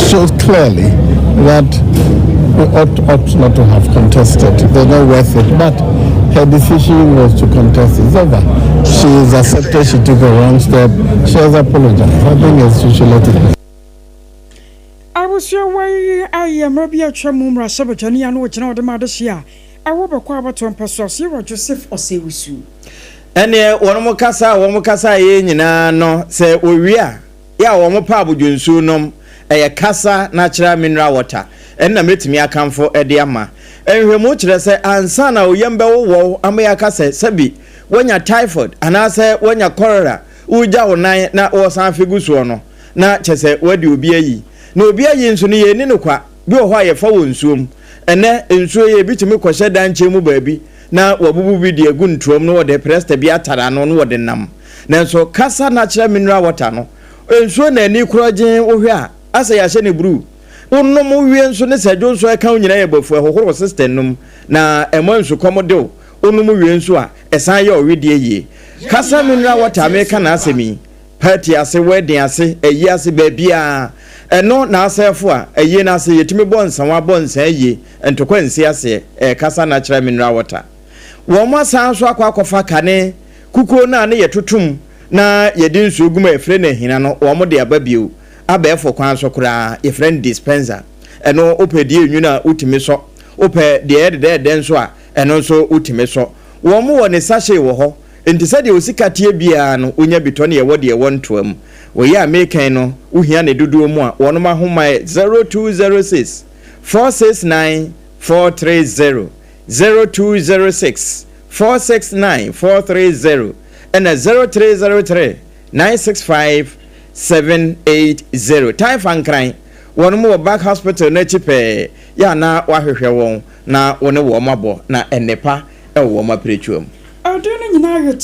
showed clearly that we ought, ought not to have contested. They're not worth it. But her decision was to contest. It's over. She is accepted. She took a wrong step. She has apologized. I think it's, she should let it be. Abusua wei ayɛ mmerɛ bi atwa mu mmarahyɛbadwani a na ɔgyina ɔde ma adehyeɛ a ɛwɔ Bɛkɔ abatoɔ mpɛsoa so, Yɛwura Joseph Osei Wusu. Ɛneɛ wɔnom kasa a wɔn kasaeɛ nyinaa no sɛ wɔwie a, yɛ a wɔn pɛ abodwonsuo nom, ɛyɛ kasa natural mineral water, ɛno na mɛtumi akamfo de ama. Nhwɛmu kyerɛ sɛ ansa na oyam bɛwowɔw ama yɛaka sɛ sɛbi woanya typhoid anaasɛ woanya cholera, woregya wo nan na wɔresan afe gu soɔ no, na kyerɛ sɛ woadi obi ayi. Na obi ayi nso no yɛnni no kwa, bi wɔ hɔ a yɛfa wɔ nsuo mu. Ɛnnɛ nsuo yi ebi tumi kɔhyɛ dankyɛn mu baabi na wɔabubu bi de agu ntoa mu na wɔde prɛsta bi atare ano na wɔde nam. Nanso kasa natural mineral water no, nsuo na ani korɔgyenn wohwɛ a, asɛ yɛahyɛ no bruu. Wonom wie nso ne sɛ dwonsɔ ɛka wo nyinaa yɛ bafua, ɛhohoro wo system no mu na ɛma nsukɔm de wo. Wonom wie nso a, ɛsan yɛ ɔwedeɛ yie. Kasa mineral water a mereka n'asɛm yi, party ase, wedding ase, ayi ase, baabiara, ɛno na asɛɛfo a, ayie no ase, yɛtumi bɔ nsawa, bɔ nsa ayie, ntɔkwa nsi aseɛ, ɛyɛ kasa natural mineral water. Wɔn asan nso akɔ akɔfa kane kukuo no a ne yɛtotom. na yɛde nsuo gu mu a yɛfrɛ no ahina no, wɔde aba bio. Abɛɛfo kwan so koraa, yɛfrɛ no dispenser. Ɛno wopɛ deɛ enwunu a wotumi sɔ, wopɛ deɛ ɛyɛ dɛdɛɛdɛ nso a, ɛno nso wotumi sɔ. Wɔn wɔ ne sachet wɔ hɔ, enti sɛdeɛ wo sika teɛ biara no, wonya bi tɔ ne ɛwɔ deɛ ɛwɔ ntoa mu. Wei a mereka yi no, wohia ne dodoɔ mu a, wɔnom ahoma yɛ 0206 469 430, 0206 469 430, ɛna 0303 965 780. Tan fa Nkran, wɔnom wɔ Back Hospital no akyi pɛɛ, yɛ a na woahwehwɛ wɔn na wo ne wɔn abɔ na nnepa wɔ wɔn apiretuo mu. Ɛdin no nyinaa yɛ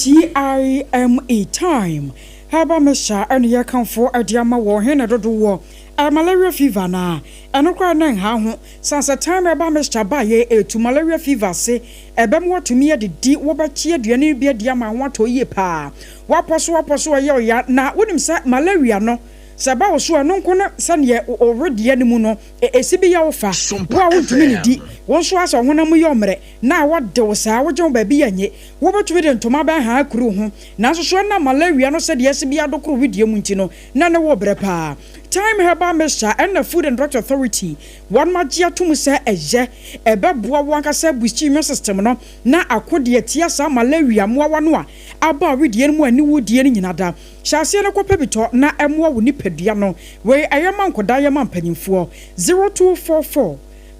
TIME, Thyme Herbal Mixture ɛna yɛkamfo de ama wɔ he na dodoɔ ɛyɛ malaria fever anaa? Ɛno koraa na ɛnha ho sane sɛ Thyme Herbal Mixture baeɛ ɛtu malaria fever ase ɛbɛma woatumi adidi wobɛkye aduane no bi adi ama ho atɔ yie paa woapɔ so apɔ so ɛyɛ ɔya na wonim sɛ malaria no sɛ ɛba wo so a ɛno nko ne sɛdeɛ wo wedeɛ no mu no ɛsi bi yɛ wo fa wo a wontumi nnidi wo nso asɛ wo honam mu yɛ ɔmmerɛ na awɔ de wo saa wogye wo baabi yɛ nye wobɛtumi de ntoma bɛhaa akuru wo ho nanso so ɛnam malaria no sɛdeɛ ɛsi bi adokoro wedeɛ mu nti no na ne wo brɛ paa Thyme Herbal Mixture ɛna Food and Drugs Authority wɔnom agye ato mu sɛ ɛyɛ ɛbɛboa wo ankasa abusti immune system no na ako de atia saa malaria mmoawa no a aba wedeɛ no mu a ɛne wo die no nyina da Hyɛ aseɛ na kɔpɛ bi tɔ na ɛmmoa wo nipadua no. Wei ɛyɛ ma nkwadaa ɛyɛ ma mpanyinfoɔ. 0244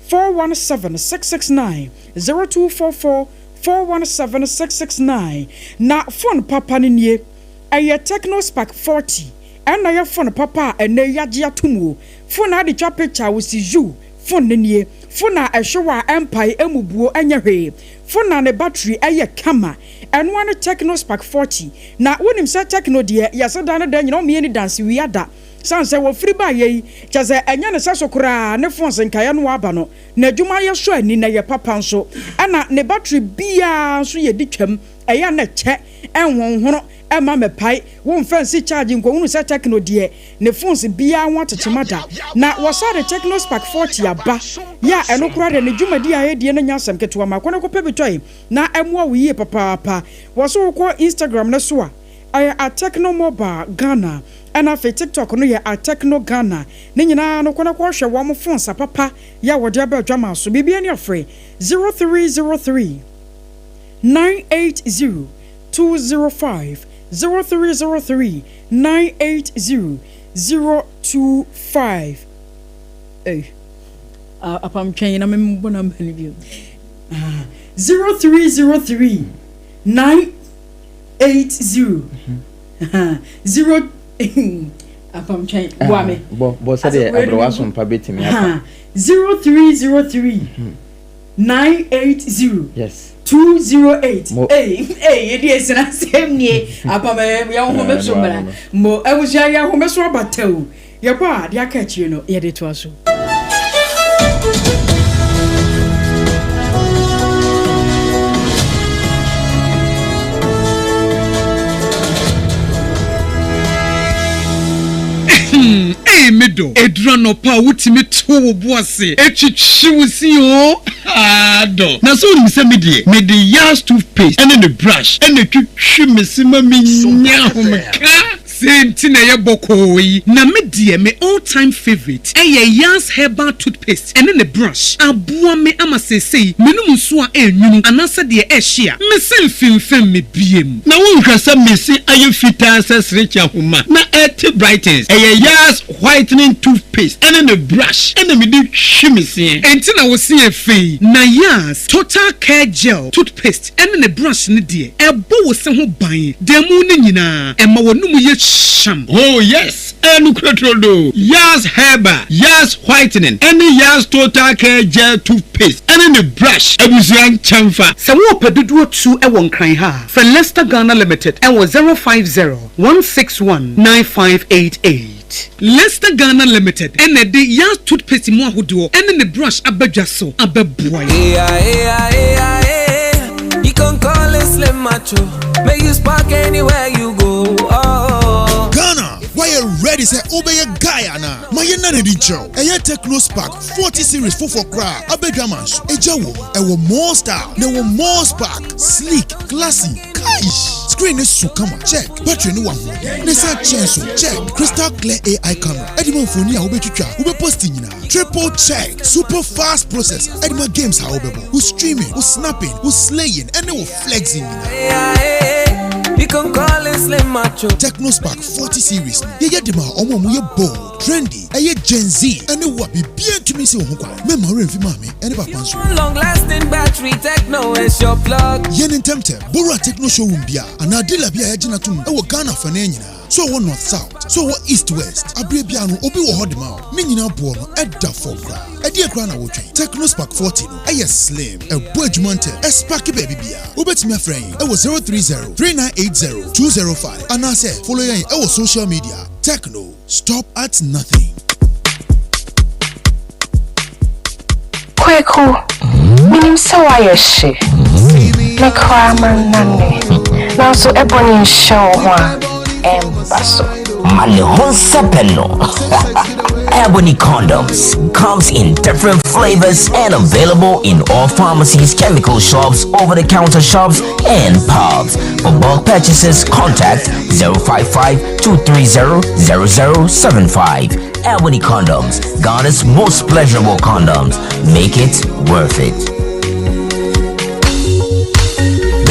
417 669 0244 417 669 Na phone papa no nie, ɛyɛ Tecno Spark 40 ɛna ɛyɛ phone papa a ɛnɛ yi yagye atom o. Phone a wode twa picture a wosi you phone no nie. Phone a ɛhyew a ɛmpae, ɛmmubuo, ɛnyɛ hwee. Phone a ne battery ɛyɛ kama. Ɛno ara ne Tecno Spark 40. Na wonim sɛ Tecno deɛ yɛse da ne da nyina ɔmeyɛ ni danse wia da. Sane sɛ wɔfiri baeɛ yi, kyerɛ sɛ ɛnyɛ ne sɛso koraa ne phones nkaeɛ no aba no, n'adwuma yɛ sɔ ani na ɛyɛ papa nso. Ɛna ne battery biara nso yɛ di twam, ɛyɛ a na ɛkyɛ, ɛnhonhono, ɛmma mmɛpae, womfa nsi charge nkɔhunu sɛ Tecno deɛ ne phones biara ho atekyema da. Na wɔsan de Tecno Spark 40 aba, yɛ a ɛno koraa deɛ ne dwumadi a ɛredie no nyɛ asɛm ketewa. Ma kɔ na kɔpɛ bi tɔe na ɛmmoa wo yie papaapa. Wɔ so wokɔ Instagram no so a, ɛyɛ at Tecno Mobile Ghana, ɛna afei TikTok no yɛ at Tecno Ghana. Ne nyinaa no kɔ na kɔhwɛ wɔn phones apapa yɛ a wɔde aba adwaman so. Biribiara ni a frɛ 0303 980 205, 0303 980 025. Ei, apam twɛn na memmɔ number no bio. 0303 980 0 apam twɛn boa me. Bɔ bɔ sɛdeɛ aberewa sompa bɛtumi afa. 0303 980 Yes. 208. Mo. Ei ei yɛdi esena asɛm nie apam yɛn home so mmra. Mo abusua yɛn home so aba tɛw. Yɛbɔ a, deɛ aka akyire no, yɛde toa so. Ei me dɔ, ɛduru anɔpa a wotumi to wo bo ase twitwi wo se oo, haa dɔ. Na sɛ wonim sɛ me deɛ, mede Yas toothpaste ne ne brush na ɛtwitwi me se ma menya ahomeka. Sei nti na ɛyɛ bɔkɔɔ yi. Na me deɛ me all time favourite ɛyɛ Yas herbal toothpaste ɛne ne brush. Aboa me ama seesei menom nsuo a ɛnwunu anaasɛ deɛ ɛhye a, me se mfemfem me biem. Na wonhwɛ sɛ me se ayɛ fitaa sɛ serekye ahoma na ɛte brightens. Ɛyɛ Yas whitening toothpaste ɛne ne brush ɛna mede twi me seɛ. Enti na wo se yɛ fɛ yi. Na Yas total care gel toothpaste ɛne ne brush no deɛ, ɛbɔ wo se ho ban da mu no nyinaa, ɛma w'anomu yɛ hyam. Oh yes, ɛyɛ nokorɛ turodoo, Yaz Herbal, Yaz Whitening ɛne Yaz Total Care Gel Toothpaste ɛne ne brush, abusua nkyɛnfa. Sɛ worepɛ dodoɔ tu wɔ Nkran ha a, frɛ Lester Ghana Limited wɔ 050 161 9588. Lester Ghana Limited na ɛde Yaz Toothpaste mu ahodoɔ ne ne brush aba dwa so abɛboa yɛn. Ghana, woayɛ ready sɛ wobɛyɛ guy anaa? Ma yɛnna no adi nkyerɛ wo. Ɛyɛ Tecno Spark 40 series foforɔ koraa a aba adwaman so. Egya wom, ɛwɔ more style, na ɛwɔ more spark. Sleek, classy, kaish! Screen no so kama, check. Battery no wɔ ahoɔden, na ɛsan kyɛn so, check. Crystal clear AI camera ɛde ma mfoni a wobɛtwitwa, wobɛposti nyinaa, triple check. Super fast processor ɛde ma games a wobɛbɔ, wo streaming, wo snapping, wo slaying ɛne wo flexing nyinaa. You can call it Slim Macho. Tecno Spark 40 series no, yɛyɛ de ma wɔn a wɔyɛ bold, trendy, ɛyɛ Gen Z ɛne wo a biribiara ntumi nsi wo ho kwan. Mɛmma wo werɛ mfi maame ɛne papa nso. Long lasting battery, Tecno is your plug. Yɛ no ntɛmntɛm. Bowura Tecno showroom biara anaa dealer bi a yɛagye no atom wɔ Ghana afanan nyinaa. Sɛ ɔwɔ North South, sɛ ɔwɔ East West, aberɛ biara no obi wɔ hɔ de ma wo. Ne nyinaa boɔ no ɛda fam koraa. Ɛdeɛn koraa na wotwɛn? Tecno Spark 40 no ɛyɛ slim, ɛbɔ adwuma ntɛm, ɛsparke baabi biara. Wobɛtumi afrɛ yɛn ɛwɔ 030 3980 205 anaasɛ follow yɛn ɛwɔ social media. Tecno, stop at nothing. Kweku, menim sɛ woayɛ hye. Me koraa mannane. Nanso ɛbɔne nhyɛ wo ho a, ɛmba so. Ma ne ho nsɛpɛ no. Ebony condoms comes in different flavors and available in all pharmacies, chemical shops, over-the-counter shops, and pubs. For bulk purchases, contact 055 230 0075. Ebony condoms, Ghana's most pleasurable condoms. Make it worth it.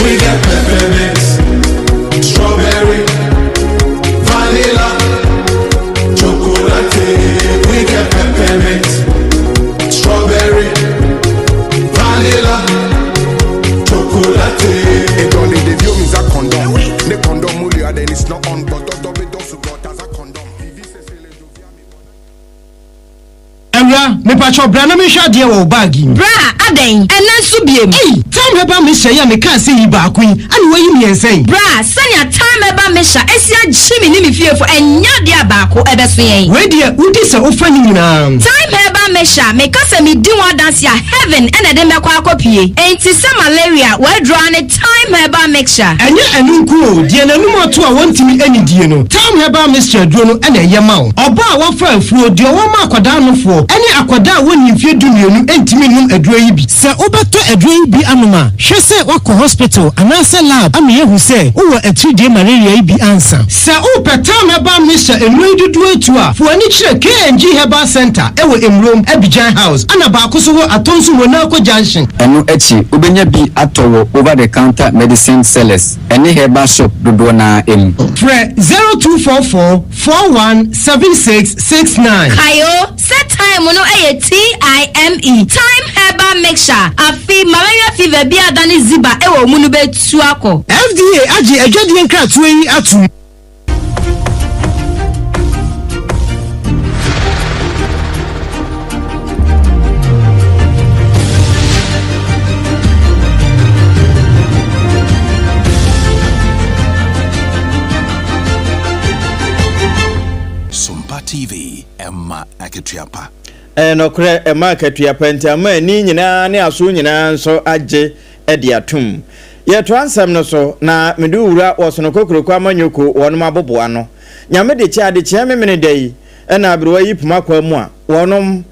We get peppermint, strawberry, vanilla, chocolate. We get peppermint, strawberry, vanilla, chocolate. It only the view means a condom. The condom then it's not on, but the as a condom. Awura, mepakyɛw bra na menhwɛ adeɛ wɔ wo bag yi mu. Bra, adɛn? Ɛnnɛ nso biom? Ei! Thyme Herbal Mixture yi a mekaa sɛ yi baako yi, ɛna woayi mmiɛnsa yi? Bra, sɛnea Thyme Herbal Mixture asi agye me ne me fiefo, ɛnyɛ adeɛ a baako ɛbɛso yɛn. Wei deɛ, wodi sɛ wofa ne nyinaa. Thyme Herbal Mixture, meka sɛ medi ho adanse a, heaven na ɛde mɛkɔ akɔpue. Enti sɛ malaria, w'aduro ara ne Thyme Herbal Mixture. Ɛnyɛ ɛno nko o, deɛ n'anum ato a wɔntumi nnidie no, Thyme Herbal Mixture aduro no na ɛyɛ ma wo. Ɔbaa a wafa afuo, deɛ ɔwɔ ma akwadaa nofoɔ, ne akwadaa a wɔnnii mfeɛ dumienu ntumi nnom aduro yi bi. Sɛ wobɛtɔ aduro yi bi anom a, hwɛ sɛ woakɔ hospital anaasɛ lab ama yɛahu sɛ wowɔ atiridie malaria yi bi ansa. Sɛ wopɛ Thyme Herbal Mixture nnuro yi dodoɔ atu a, fa w'ani kyerɛ KNG Herbal Centre wɔ Emurom, Abidjan House, ɛna baako nso wɔ Atonsu Monaco Junction. Ɛno akyi, wobɛnya bi atɔ wɔ over-the-counter medicine sellers ne herbal shop dodoɔ no ara mu. Frɛ 0244 41 76 69. Kae o sɛ thyme no yɛ TIME, Thyme Herbal Mixture, afe malaria fever bi a adane ziba wɔ wo mu no bɛtu akɔ. FDA agye adwadie nkratoɔ yi atom. Sompa TV, ɛma akatua pa. Ɛyɛ nokorɛ, ɛma akatua pa nti ama ani nyinaa ne aso nyinaa nso agye de atom. Yɛtoa nsɛm no so, na mede wo wura wɔ Sono Kokroko Amanyɔkuo wɔnom aboboano. Nyame de kyɛ adekyeɛ Memeneda yi na aberewa yi poma kwaa mu a wɔnom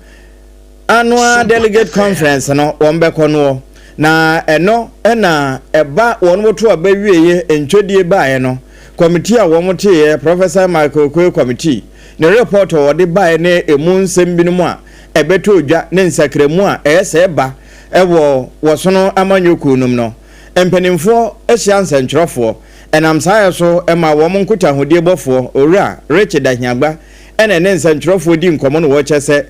Annual Delegate Conference no wɔn bɛkɔ noɔ. Na ɛno na ɛba wɔnom to aba wieɛ ntwɛdie baeɛ no, kɔmitii a wɔn teeɛ, Professor Michael Okoye Committee, ne report a wɔde baeɛ ne ɛmu nsɛm binom a ɛbɛtɔɔ dwa ne nsakramu a ɛyɛ sɛ ɛba wɔ wɔsono amanyɔ kuo nom no mpaninfoɔ hyia nsɛntwerɛfoɔ. Ɛnam saa yɛ so ma wɔn nkutahodie bɔfoɔ, Owura Richard Ahiagba na ɛne nsɛntwerɛfoɔ di nkɔmmɔ no wɔkyɛ sɛ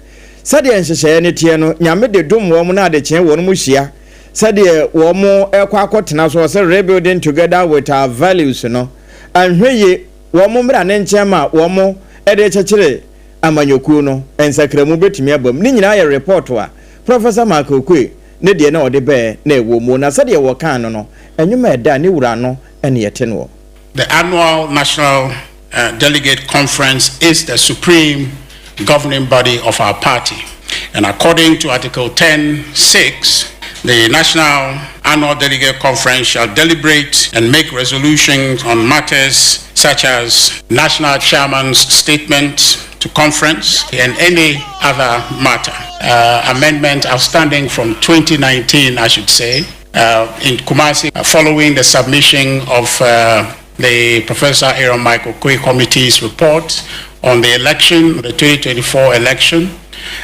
sɛdeɛ nhyehyɛeɛ no teɛ no Nyame de dom wɔn na adekyee wɔn mu hyia sɛdeɛ wɔn rekɔ akɔtena so ɔsɛ Rebuilding Together with our Values no anhwɛ yie wɔn mmra ne nkyɛn ma wɔn de rekyekyere amanyɔkuo no nsakramu bɛtumi aba mu. Ne nyinaa yɛ repɔɔto a Professor Michael Oquaye ne deɛ na ɔde baɛ na ɛwɔ mu, na sɛdeɛ wɔkaa no no, nnwom a ɛda ne wura ano ne yɛte noɔ. The annual National Delegate Conference is the supreme governing body of our party, and according to Article 10.6, the National Annual Delegate Conference shall deliberate and make resolutions on matters such as national chairman's statement to conference and any other matter. Uh, amendment outstanding from 2019, I should say, uh, in Kumasi, uh, following the submission of uh, The Professor Aaron Michael Oquaye Committee's report on the election, the 2024 election.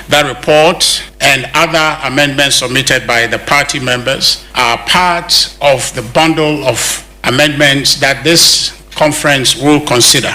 That report and other amendments submitted by the party members are part of the bundle of amendments that this conference will consider.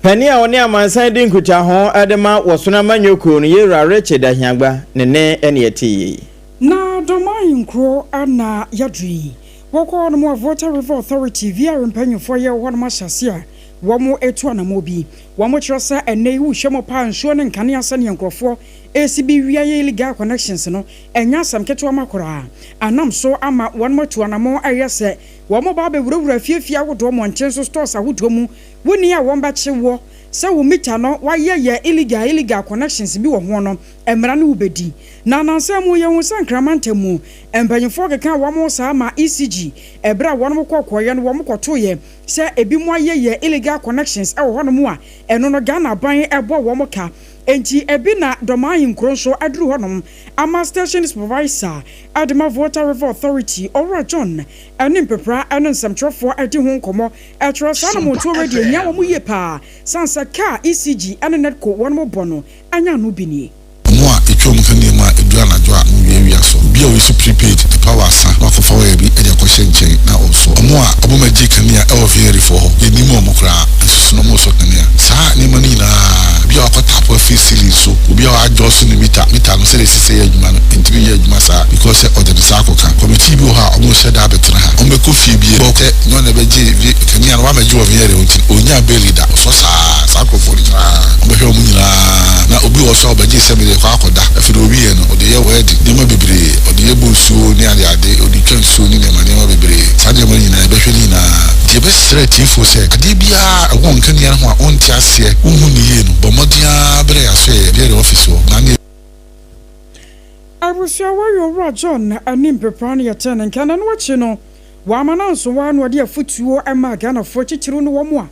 Panin a ɔne amansan di nkutaho de ma Wɔsono Amanyɔ Kuo no, Yewura Richard Ahiagba, ne nne na yɛtee yei. Na Dɔm ahenkuro na yɛaduru yi. Wɔkɔ hɔnom a Volta River Authority, VR, mpanyimfoɔ yɛ wɔ hɔnom ahyɛase a wɔretu anammɔn bi. Wɔkyerɛ sɛ ɛnnɛ yi wohwɛ mu paa nsuo ne nkanea sɛdeɛ nkurɔfoɔ resi bi wia yɛ illegal connections no, ɛnyɛ asɛm ketewa ma koraa. Anam so ama wɔatu anammɔn reyɛ sɛ wɔba abɛwurawura afiefie ahodoɔ, mmɔnten so stores ahodoɔ mu. Wonni a wɔbɛkye woɔ sɛ wo meter no wɔayɛ yɛ illegal illegal connections bi wɔ ho no, mmara ne wo bɛdi. Na nnansa mu yɛhuu sɛ Nkran mantam mu mpanyimfoɔ kekaa wɔn ho saa maa ECG ɛberɛ a wɔnom kɔ kɔeɛ no wɔn kɔtoeɛ sɛ ebinom ayɛ yɛ illegal connections wɔ hɔnom a ɛno no Ghana aban bɔ wɔn ka. Enti ebi na Dɔmaa Ahenkuro nso aduru hɔnom ama Station Supervisor de ma Volta River Authority Owura John ne Mpepra ne nsɛmtwerɛfoɔ adi ho nkɔmmɔ kyerɛ saa anammɔntuo wei deɛ ɛhia wɔn yie paa sane sɛ ka a ECG ne NEDCO wɔnom bɔ no anyɛ ano bi nie. Ɔmo a etwa ɔmo kanea mu a edu anadwo a ɔmo wiawia so. Obi a oyi so prepaid ne power asa na wakɔfa wire bi de akɔhyɛ nkyɛn na ɔresɔ. Ɔmo a ɔmo ma gye kanea ɛwɔ VRA foɔ hɔ, yɛnnim ɔmo koraa nso so na ɔmo resɔ kanea. Saa nneɛma no nyinaa, obi a wakɔ tapo afiri ceiling so, obi a wa-adjust ne meter, meter no sɛdeɛ ɛsɛ sɛ ɛyɛ adwuma no, ɛntumi nyɛ adwuma saa because sɛ ɔde ne nsa akɔka. Committee bi wɔ hɔ a ɔmo nhyɛ da abɛtena ha, ɔmo bɛkɔ fie bi bɔ sɛ nyɛ ɔno na ɛbɛgye V kanea no, wamɛgye wɔ VRA hɔ nti ɔnnya bail da, ɔsɔ saa, saa nkorɔfoɔ no nyinaa ɔmo bɛhwɛ ɔmo nyinaa na obi wɔ hɔ nso a ɔbɛgye sɛ mede rekɔ akɔda, afei deɛ ɔwieɛ no ɔde yɛ wɛɛde, nneɛma bebree, ɔde yɛ bɔ nsuo ne adeade, ɔde twa nsuo ne nneɛma nneɛma bebree, saa nneɛma no nyinaa yɛbɛhwɛ ne nyinaa. Nti yɛbɛsrɛ atiefoɔ sɛ adeɛ biara a ɛwɔ nkanea no ho a wonte aseɛ, wonhu no yie no, bɔ mmɔden ara brɛ yɛn asoɛeɛ, VRA office hɔ, na ne. Abusua wɔ yɛ Owura John anim pepra no yɛtee ne nka na ɛno akyi no wamma no anso hɔ ara na ɔde afotuo maa Ghanafoɔ titiriw ne wɔn a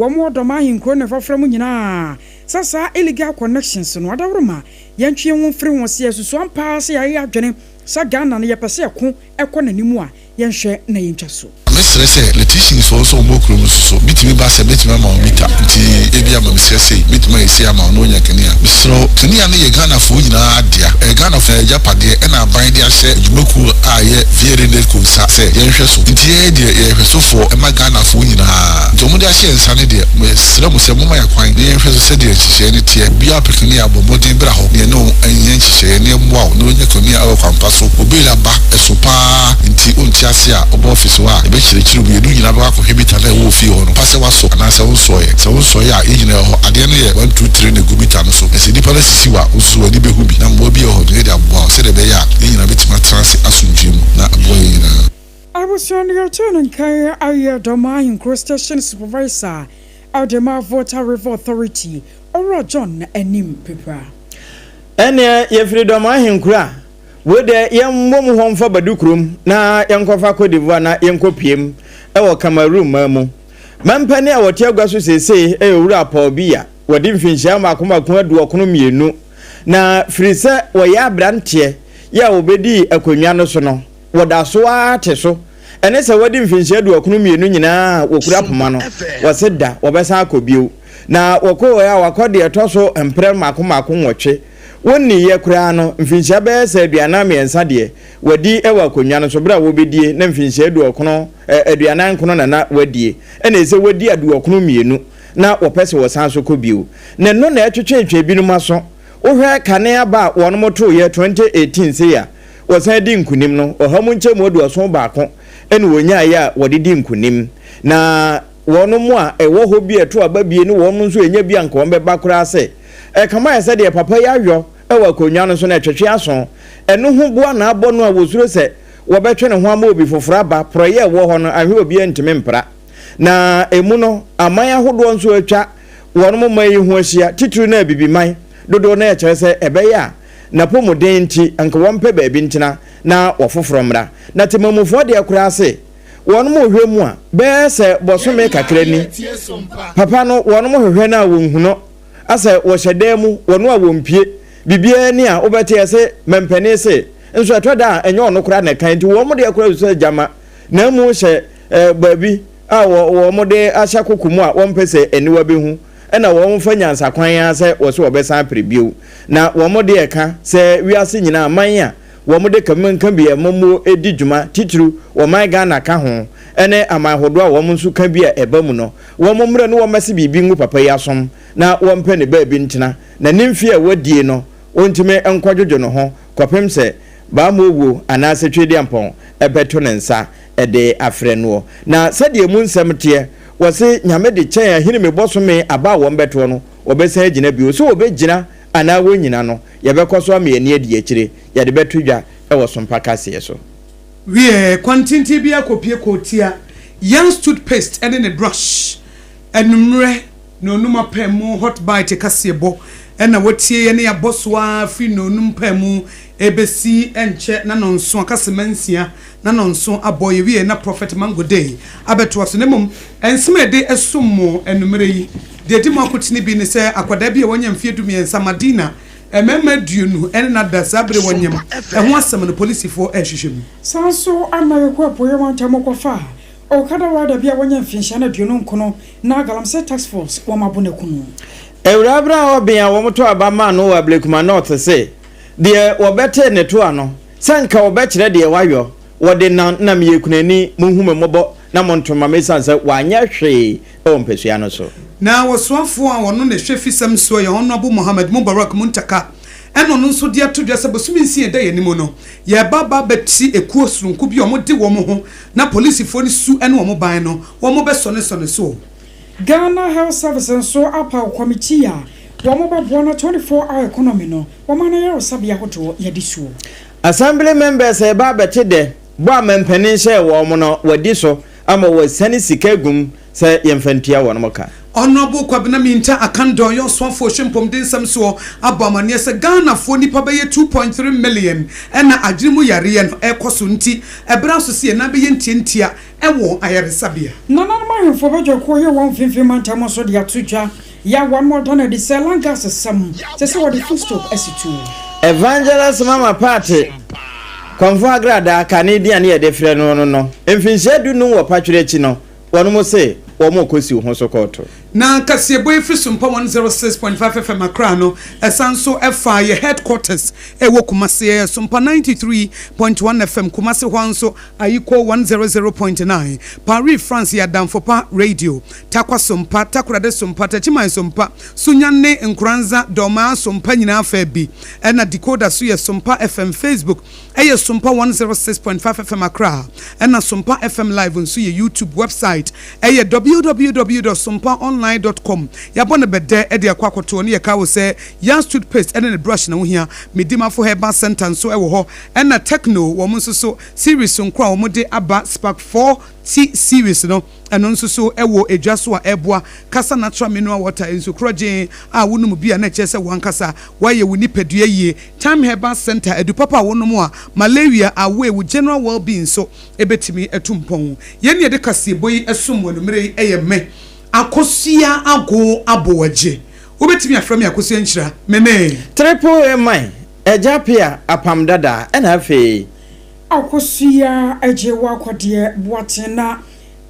wɔn wɔ Dɔm ahenkuro ne mfrafra mu nyinaa sɛ saa illegal connections no adaworoma yɛntwe yɛn ho mfiri ho sɛ yɛsusu ampa ara sɛ yɛayɛ adwene sɛ Ghana no yɛpɛ sɛ ɛko kɔ n'anim a yɛnhwɛ na yɛntwa so. Mɛsrɛ sɛ electricians foɔ nso a wɔwɔ kurom nso so bitumi ba sɛ mɛtumi ama wo meter nti ebia ma mesrɛ sei mɛtumi ayɛ sei ama wo na woanya kanea. Mesrɛ wo kanea no yɛ Ghanafoɔ nyinaa dea ɛyɛ Ghanafoɔ agyapadeɛ ɛna aban de ahyɛ adwumakuo a ɛyɛ VRA Nedco nsa sɛ yɛnhwɛ so nti yɛn deɛ yɛyɛ hwɛsofoɔ ma Ghanafoɔ nyinaa nti wɔde ahyɛ yɛn nsa no deɛ mesrɛ mo sɛ momma yɛn kwan na yɛnhwɛ so sɛdeɛ nhyehyɛeɛ no teɛ. Obiara pɛ kanea a bɔ mmɔden bra hɔ na yɛne wo nyɛ nhyehyɛeɛ na yɛmmoa wo na woanya kanea wɔ kwan pa so. Wo bail aba ɛso paa nti wonte ase a wobɔ office hɔ a yɛbɛkyerɛkyerɛ mu yɛne wo nyinaa bɛkɔ akɔhwɛ meter no a ɛwɔ wo fie hɔ no pa sɛ woasɔ anaasɛ wonsɔeɛ. Sɛ wonsɔeɛ a yɛn nyinaa wɔ hɔ adeɛ no yɛ one two three na ɛgu meter no so na sɛ nnipa no asisi wo a wo nso w'ani bɛhu bi na mmoa bi a ɛwɔ hɔ no yɛde aboa wo sɛdeɛ ɛbɛyɛ a yɛn nyinaa bɛtumi atena ase asomdwoeɛ mu na aboa yɛn nyinaa. Abusua no yɛtoo no nkan ayɛ Dɔm Ahenkuro Station Supervisor de ma Volta River Authority, Owura John Anim Pepra. Ɛnneɛ yɛfiri Dɔm Ahenkuro a, wei deɛ yɛmmɔ mu hɔ mfa Badu kurom na yɛnkɔfa Cote d'Ivoire na yɛnkɔpiem wɔ Cameroon man mu. Mampanin a ɔte agua so seesei yɛ Owura Paul Biya. Wadi mfinhyia mmaako mmaako aduɔkono mmienu, na firi sɛ wɔyɛ aberanteɛ yɛ a wɔbɛdii akonnwa no so no, wɔda so ara te so. Ɛne sɛ wɔadi mfinhyia aduɔkono mmienu nyinaa a wɔkura poma no, wɔse da wɔbɛsan akɔ bio. Na wɔkɔeɛ a wɔakɔ deɛ ɛtɔ so mprɛ mmaako mmaako nwɔtwe. Wɔnniiɛ koraa no, mfinhyia bɛyɛ sɛ 43 deɛ, wɔadi wɔ akonnwa no so berɛ a wɔrebɛdie na mfinhyia aduɔkono, 49 na na wɔadie. Ɛna ɛsɛ wɔadi aduɔkono mmienu. na wɔpɛ sɛ wɔsan so kɔ bio. Na ɛno na ɛtwetwetwe ebinom aso. Wohwɛ kane aba a wɔnom tooeɛ 2018 sei a wɔsan dii nkunim no, ɔha mu nkyɛmu 71 na wɔnyaeɛ a wɔde dii nkunim. Na wɔnom a ɛwɔ hɔ bi a ɛto aba bie ne wɔnom nso ɛnya bi a nka wɔn bɛba koraa sɛ ɛkama ayɛ sɛ deɛ papa yi ayɔ wɔ akonnwa no so no ɛtwetwe aso. Ɛno ho boa na abɔ no a wɔsuro sɛ wɔbɛtwe ne ho ama obi foforɔ aba. Porɔeɛ a ɛwɔ hɔ no anhwɛ obiara ntumi mpra. Na emu no, aman ahodoɔ nso atwa wɔn man yi ho ahyia, titiriw no Abibiman dodoɔ no ɛkyerɛ sɛ ɛbɛyɛ a n'apɔmuden nti anka wɔmpɛ baabi ntena na wɔfoforɔ mmra. Na temamufoɔ deɛ koraa se wɔn hwɛ mu a, bɛyɛ sɛ bɔsome kakra ni, papa no wɔn hwehwɛ no a wɔnhu no, asɛ wɔhyɛ dan mu, wɔn a wɔmpue, biribiara ni a wobɛte ɛse mampanin se, nso ɛtɔ da a ɛnyɛ ɔno koraa na ɛka, nti wɔn deɛ koraa susu sɛ gyama na emu hyɛ baabi. a wɔde ahyɛ koko mu a wɔmpɛ sɛ aniwa bɛhu na wɔmfa nyansakwan ara sɛ wɔse wɔbɛsan apere bio. Na wɔn deɛ ka sɛ wiase nyinaa aman a wɔde ka-mu-nka-bi amammuo di dwuma, titiriw ɔman Ghana ka ho, ne aman hodoɔ a wɔn nso ka bi a ɛba mu no, wɔn mmrɛ no wɔmmɛse biribi ngu papa yi asom na wɔmpɛ ne baabi ntena, na ne mfeɛ a wadie no ɔntumi nkɔdwodwo ne ho kɔpem sɛ Baamuowuo anaasɛ Tweediampɔn bɛto ne nsa de afrɛ noɔ. Na sɛdeɛ emu nsɛm teɛ, wɔse Nyame de kyɛn ahinime bɔsome aba a wɔn bɛtoɔ no, wɔbɛsan agyina bio. Sɛ wɔbɛgyina anaa wɔnnyina no, yɛbɛkɔ so ama yɛn ani adi akyire, yɛde bɛto dwa wɔ Sompa kaseɛ so. Wiɛ, kwan tenten biara kɔpue kɔɔtia Young's toothpaste ne ne brush. Anwummerɛ, Nnɔnnum apaamu Hot Bite kaseɛbɔ na woatie yɛne abɔ so ara firi nnɔnnum paamu rebɛsi ɛnkyɛ na nnɔnson aka sima nsia na nnɔnson abɔ. Yɛwieɛ na Prophet Mango Day abɛtoa so. Na mmom nsɛm a yɛde som mo anwummerɛ yi, deɛ ɛdi mu akotene bi ne sɛ akwadaa bi a wanya mfeɛ dumiɛnsa, Madina, mmarima 20 ne no ada saa bere wɔnyem. Ɛho asɛm no polisifoɔ rehwehwɛ mu. Saa nso na yɛkɔ Apueeɛ Mantam kɔfaa Okada rider bi a wanya mfinhyia no 29 na Galamsey Task Force wɔn abo no aku no. Awuraa berɛ a ɔben a wɔtoo aba maa no wɔ Ablekuma North se deɛ wɔbɛtee ne to ano sɛ nka wɔbɛkyerɛ deɛ wayɔ, wɔde na na meyɛ kunani, monhu me mmɔbɔ na monto mma me esiane sɛ wanyɛ hwee wɔ mpasua no so. Na ɔsoafoɔ a ɔno na ɛhwɛ fisɛm soɔ yɛ Honourable Mohammed Mubarak Muntaka ɛna ɔno nso de ato dwa sɛ bosome nsia ɛda yɛn anim no yɛreba aba abɛte ekuo sononko bi a wɔde wɔn ho na polisifoɔ no su ne wɔn ban no wɔbɛsɔnesɔne soɔ. Ghana Health Service nso apaw kɔmitii a wɔbɛboa na 24 hour economy no wɔma no ayaresabea ahodoɔ yɛde soɔ. Assembly members reba abɛte dɛ bɔ a mampanin hyɛɛ wɔn no wɔadi so ama wɔasiane sika agu mu sɛ yɛmfa ntua wɔn ka. Honourable Kwabena Mintah Akandoh yɛ ɔsoafoɔ ɔhwɛ mpɔmuden nsɛm soɔ abɔ amaneɛ sɛ Ghanafoɔ nnipa bɛyɛ 2.3 million na adwene mu yareɛ no ɛrekɔ so nti ɛberɛ aso sɛ yɛn nan bɛyɛ ntiantia wɔ ayaresabea. Nananom ahemfo badwakuo yɛ wɔn mfimfini mantam nso de ato dwa yɛ a wɔn ada no adi sɛ langasesɛm sɛ sɛ wɔde foodstop asi tuo. Evangelist Mama Partey, Kɔmfo Agradaa, kane din a ne yɛde frɛ no no no, mfinhyia du-num wɔ patwerɛ akyi no, wɔnom se wɔn rekɔ siw ho so kɔɔto. Na kaseɛbɔ yi firi Sompa 106.5 FM Accra no, ɛsan nso fa yɛ headquarters ɛwɔ Kumasi, ɛyɛ Sompa 93.1 FM Kumasi hɔ ara nso Ayiko 100.9, Paris France yɛ Adamfo Pa Radio, Tarkwa Sompa, Takoradi Sompa, Techiman Sompa, Sunyani, Nkoranza, Dormaa Sompa nyinaa fa bi, ɛna Decoder so yɛ Sompa FM, Facebook ɛyɛ Sompa 106.5 FM Accra, ɛna Sompa FM Live nso yɛ YouTube, website ɛyɛ www dot sompaonline dot com, yɛabɔ no bɛdɛ de akɔ akɔtoɔ ne yɛka wo sɛ Yas toothpaste ɛne ne brush na wohia, Medimafo Herbal Centre nso ɛwɔ hɔ, ɛna Tecno wɔn nso so Series soronko a wɔde aba Spark 4T Series no, ɛno nso so wɔ dwa so a ɛreboa kasa natural mineral water, nsu korɔgyenn a wonom bi a na ɛkyerɛ sɛ wo ankasa woayɛ wo nipadua yie. Thyme Herbal Centre, adu papa a wonom a malaria, away, wo general well-being nso bɛtumi atu mpɔn. Yɛn na yɛde kaseɛbɔ yi som wo anwummerɛ yi, ɛyɛ me, Akosua Ago Aboagye. Wobɛtumi afrɛ me Akosua Nhyira. Me ne. Triple A man, Agya Appiah, Apam Dada, ɛna afei. Akosua agye wo akɔdeɛ Boateng na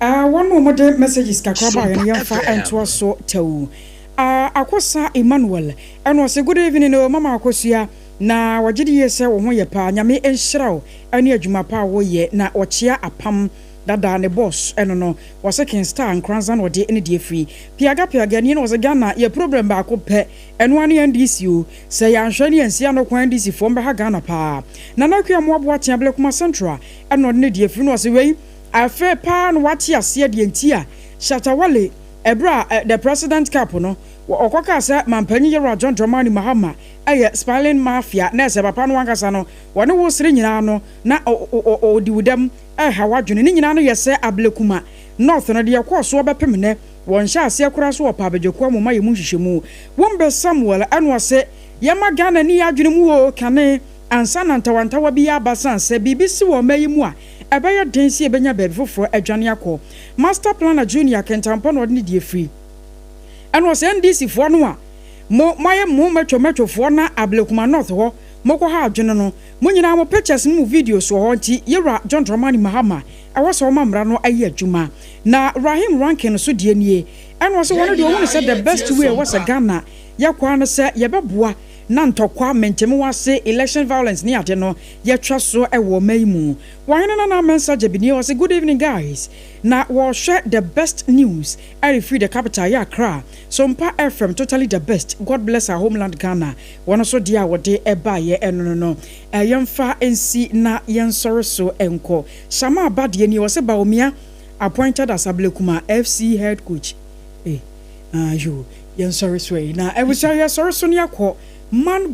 wɔn a wɔde messages kakra baeɛ no yɛmfa ntoa so tɛw. Akosa Emmanuel ɛna ɔse good evening o mama Akosua na ɔgye di yie sɛ wo ho yɛ paa Nyame nhyira wo ɛne adwuma pa a woyɛ na ɔkyea apam dada ne boss ɛno no ɔse King Star Nkoranza na ɔde ne deɛ firi Piaga Piaga nie na ɔse Ghana yɛ problem baako pɛ Ɛno ara ne NDC o, sɛ yɛanhwɛ ne yɛansi ano kwan NDC foɔ mbɛha Ghana paa. Nana Akua Amoah Boateng Ablekuma Central ɛna ɔde ne deɛ firi no ɔse wei afei paa na wate aseɛ deɛ nti a Shatta Wale ɛberɛ a the president cup no ɔkɔ kaa sɛ mampanyin Yɛwura John Dramani Mahama ɛyɛ smiling mafia na ɛsɛ papa no ankasa no wɔne wo sere nyinaa no na ɔdi wo dɛm ɛha w'adwene ne nyinaa no yɛ sɛ Ablekuma North no deɛ ɛkɔɔ soɔ bɛpem nnɛ Wɔnhyɛ aseɛ koraa so wɔpɛ abadwakuo a moma yɛ mu nhwehwɛmu. Wombe Samuel ɛna ɔse yɛma Ghana ni yɛ adwene mu oo kane ansa na ntawantawa bi aba sane sɛ biribi si wɔ ɔma yi mu a ɛbɛyɛ den sɛ yɛbɛnya baabi foforɔ adwane akɔ. Master Planner Junior Kentampɔ na ɔde ne deɛ firi ɛna ɔse NDC foɔ no a mo moayɛ mo matwo matwo foɔ na Ablekuma North hɔ. Mokɔ ha adwene no, mo nyinaa mo pictures ne mo videos wɔ hɔ nti yɛwura John Dramani Mahama ɛwɔ sɛ ɔma mmara no ayɛ adwuma. Na Rahim Rankin nso deɛ nie, ɛna ɔse wɔno deɛ ɔhunu sɛ the best way ɛwɔ sɛ Ghana yɛkɔ ara ne sɛ yɛbɛboa na ntɔkwa, mentemehoase, election violence ne ade no yɛtwa so wɔ ɔman yi mu. Ɔhene Nana Mensah Gyabini ɔse good evening guys, na wɔrehwɛ the best news ɛrefiri the capital yɛ Accra, Sompa FM totally the best, God bless our homeland Ghana. Wɔn nso deɛ a wɔde baeɛ ɛno no no yɛmfa nsi na yɛnsɔre so nkɔ. Shama Aba deɛ nie, ɔse Bawumia appointed as Ablekuma FC head coach. Eh, ah, yoo, yɛnsɔre so yi na abusua yɛsɔre so ne akɔ man.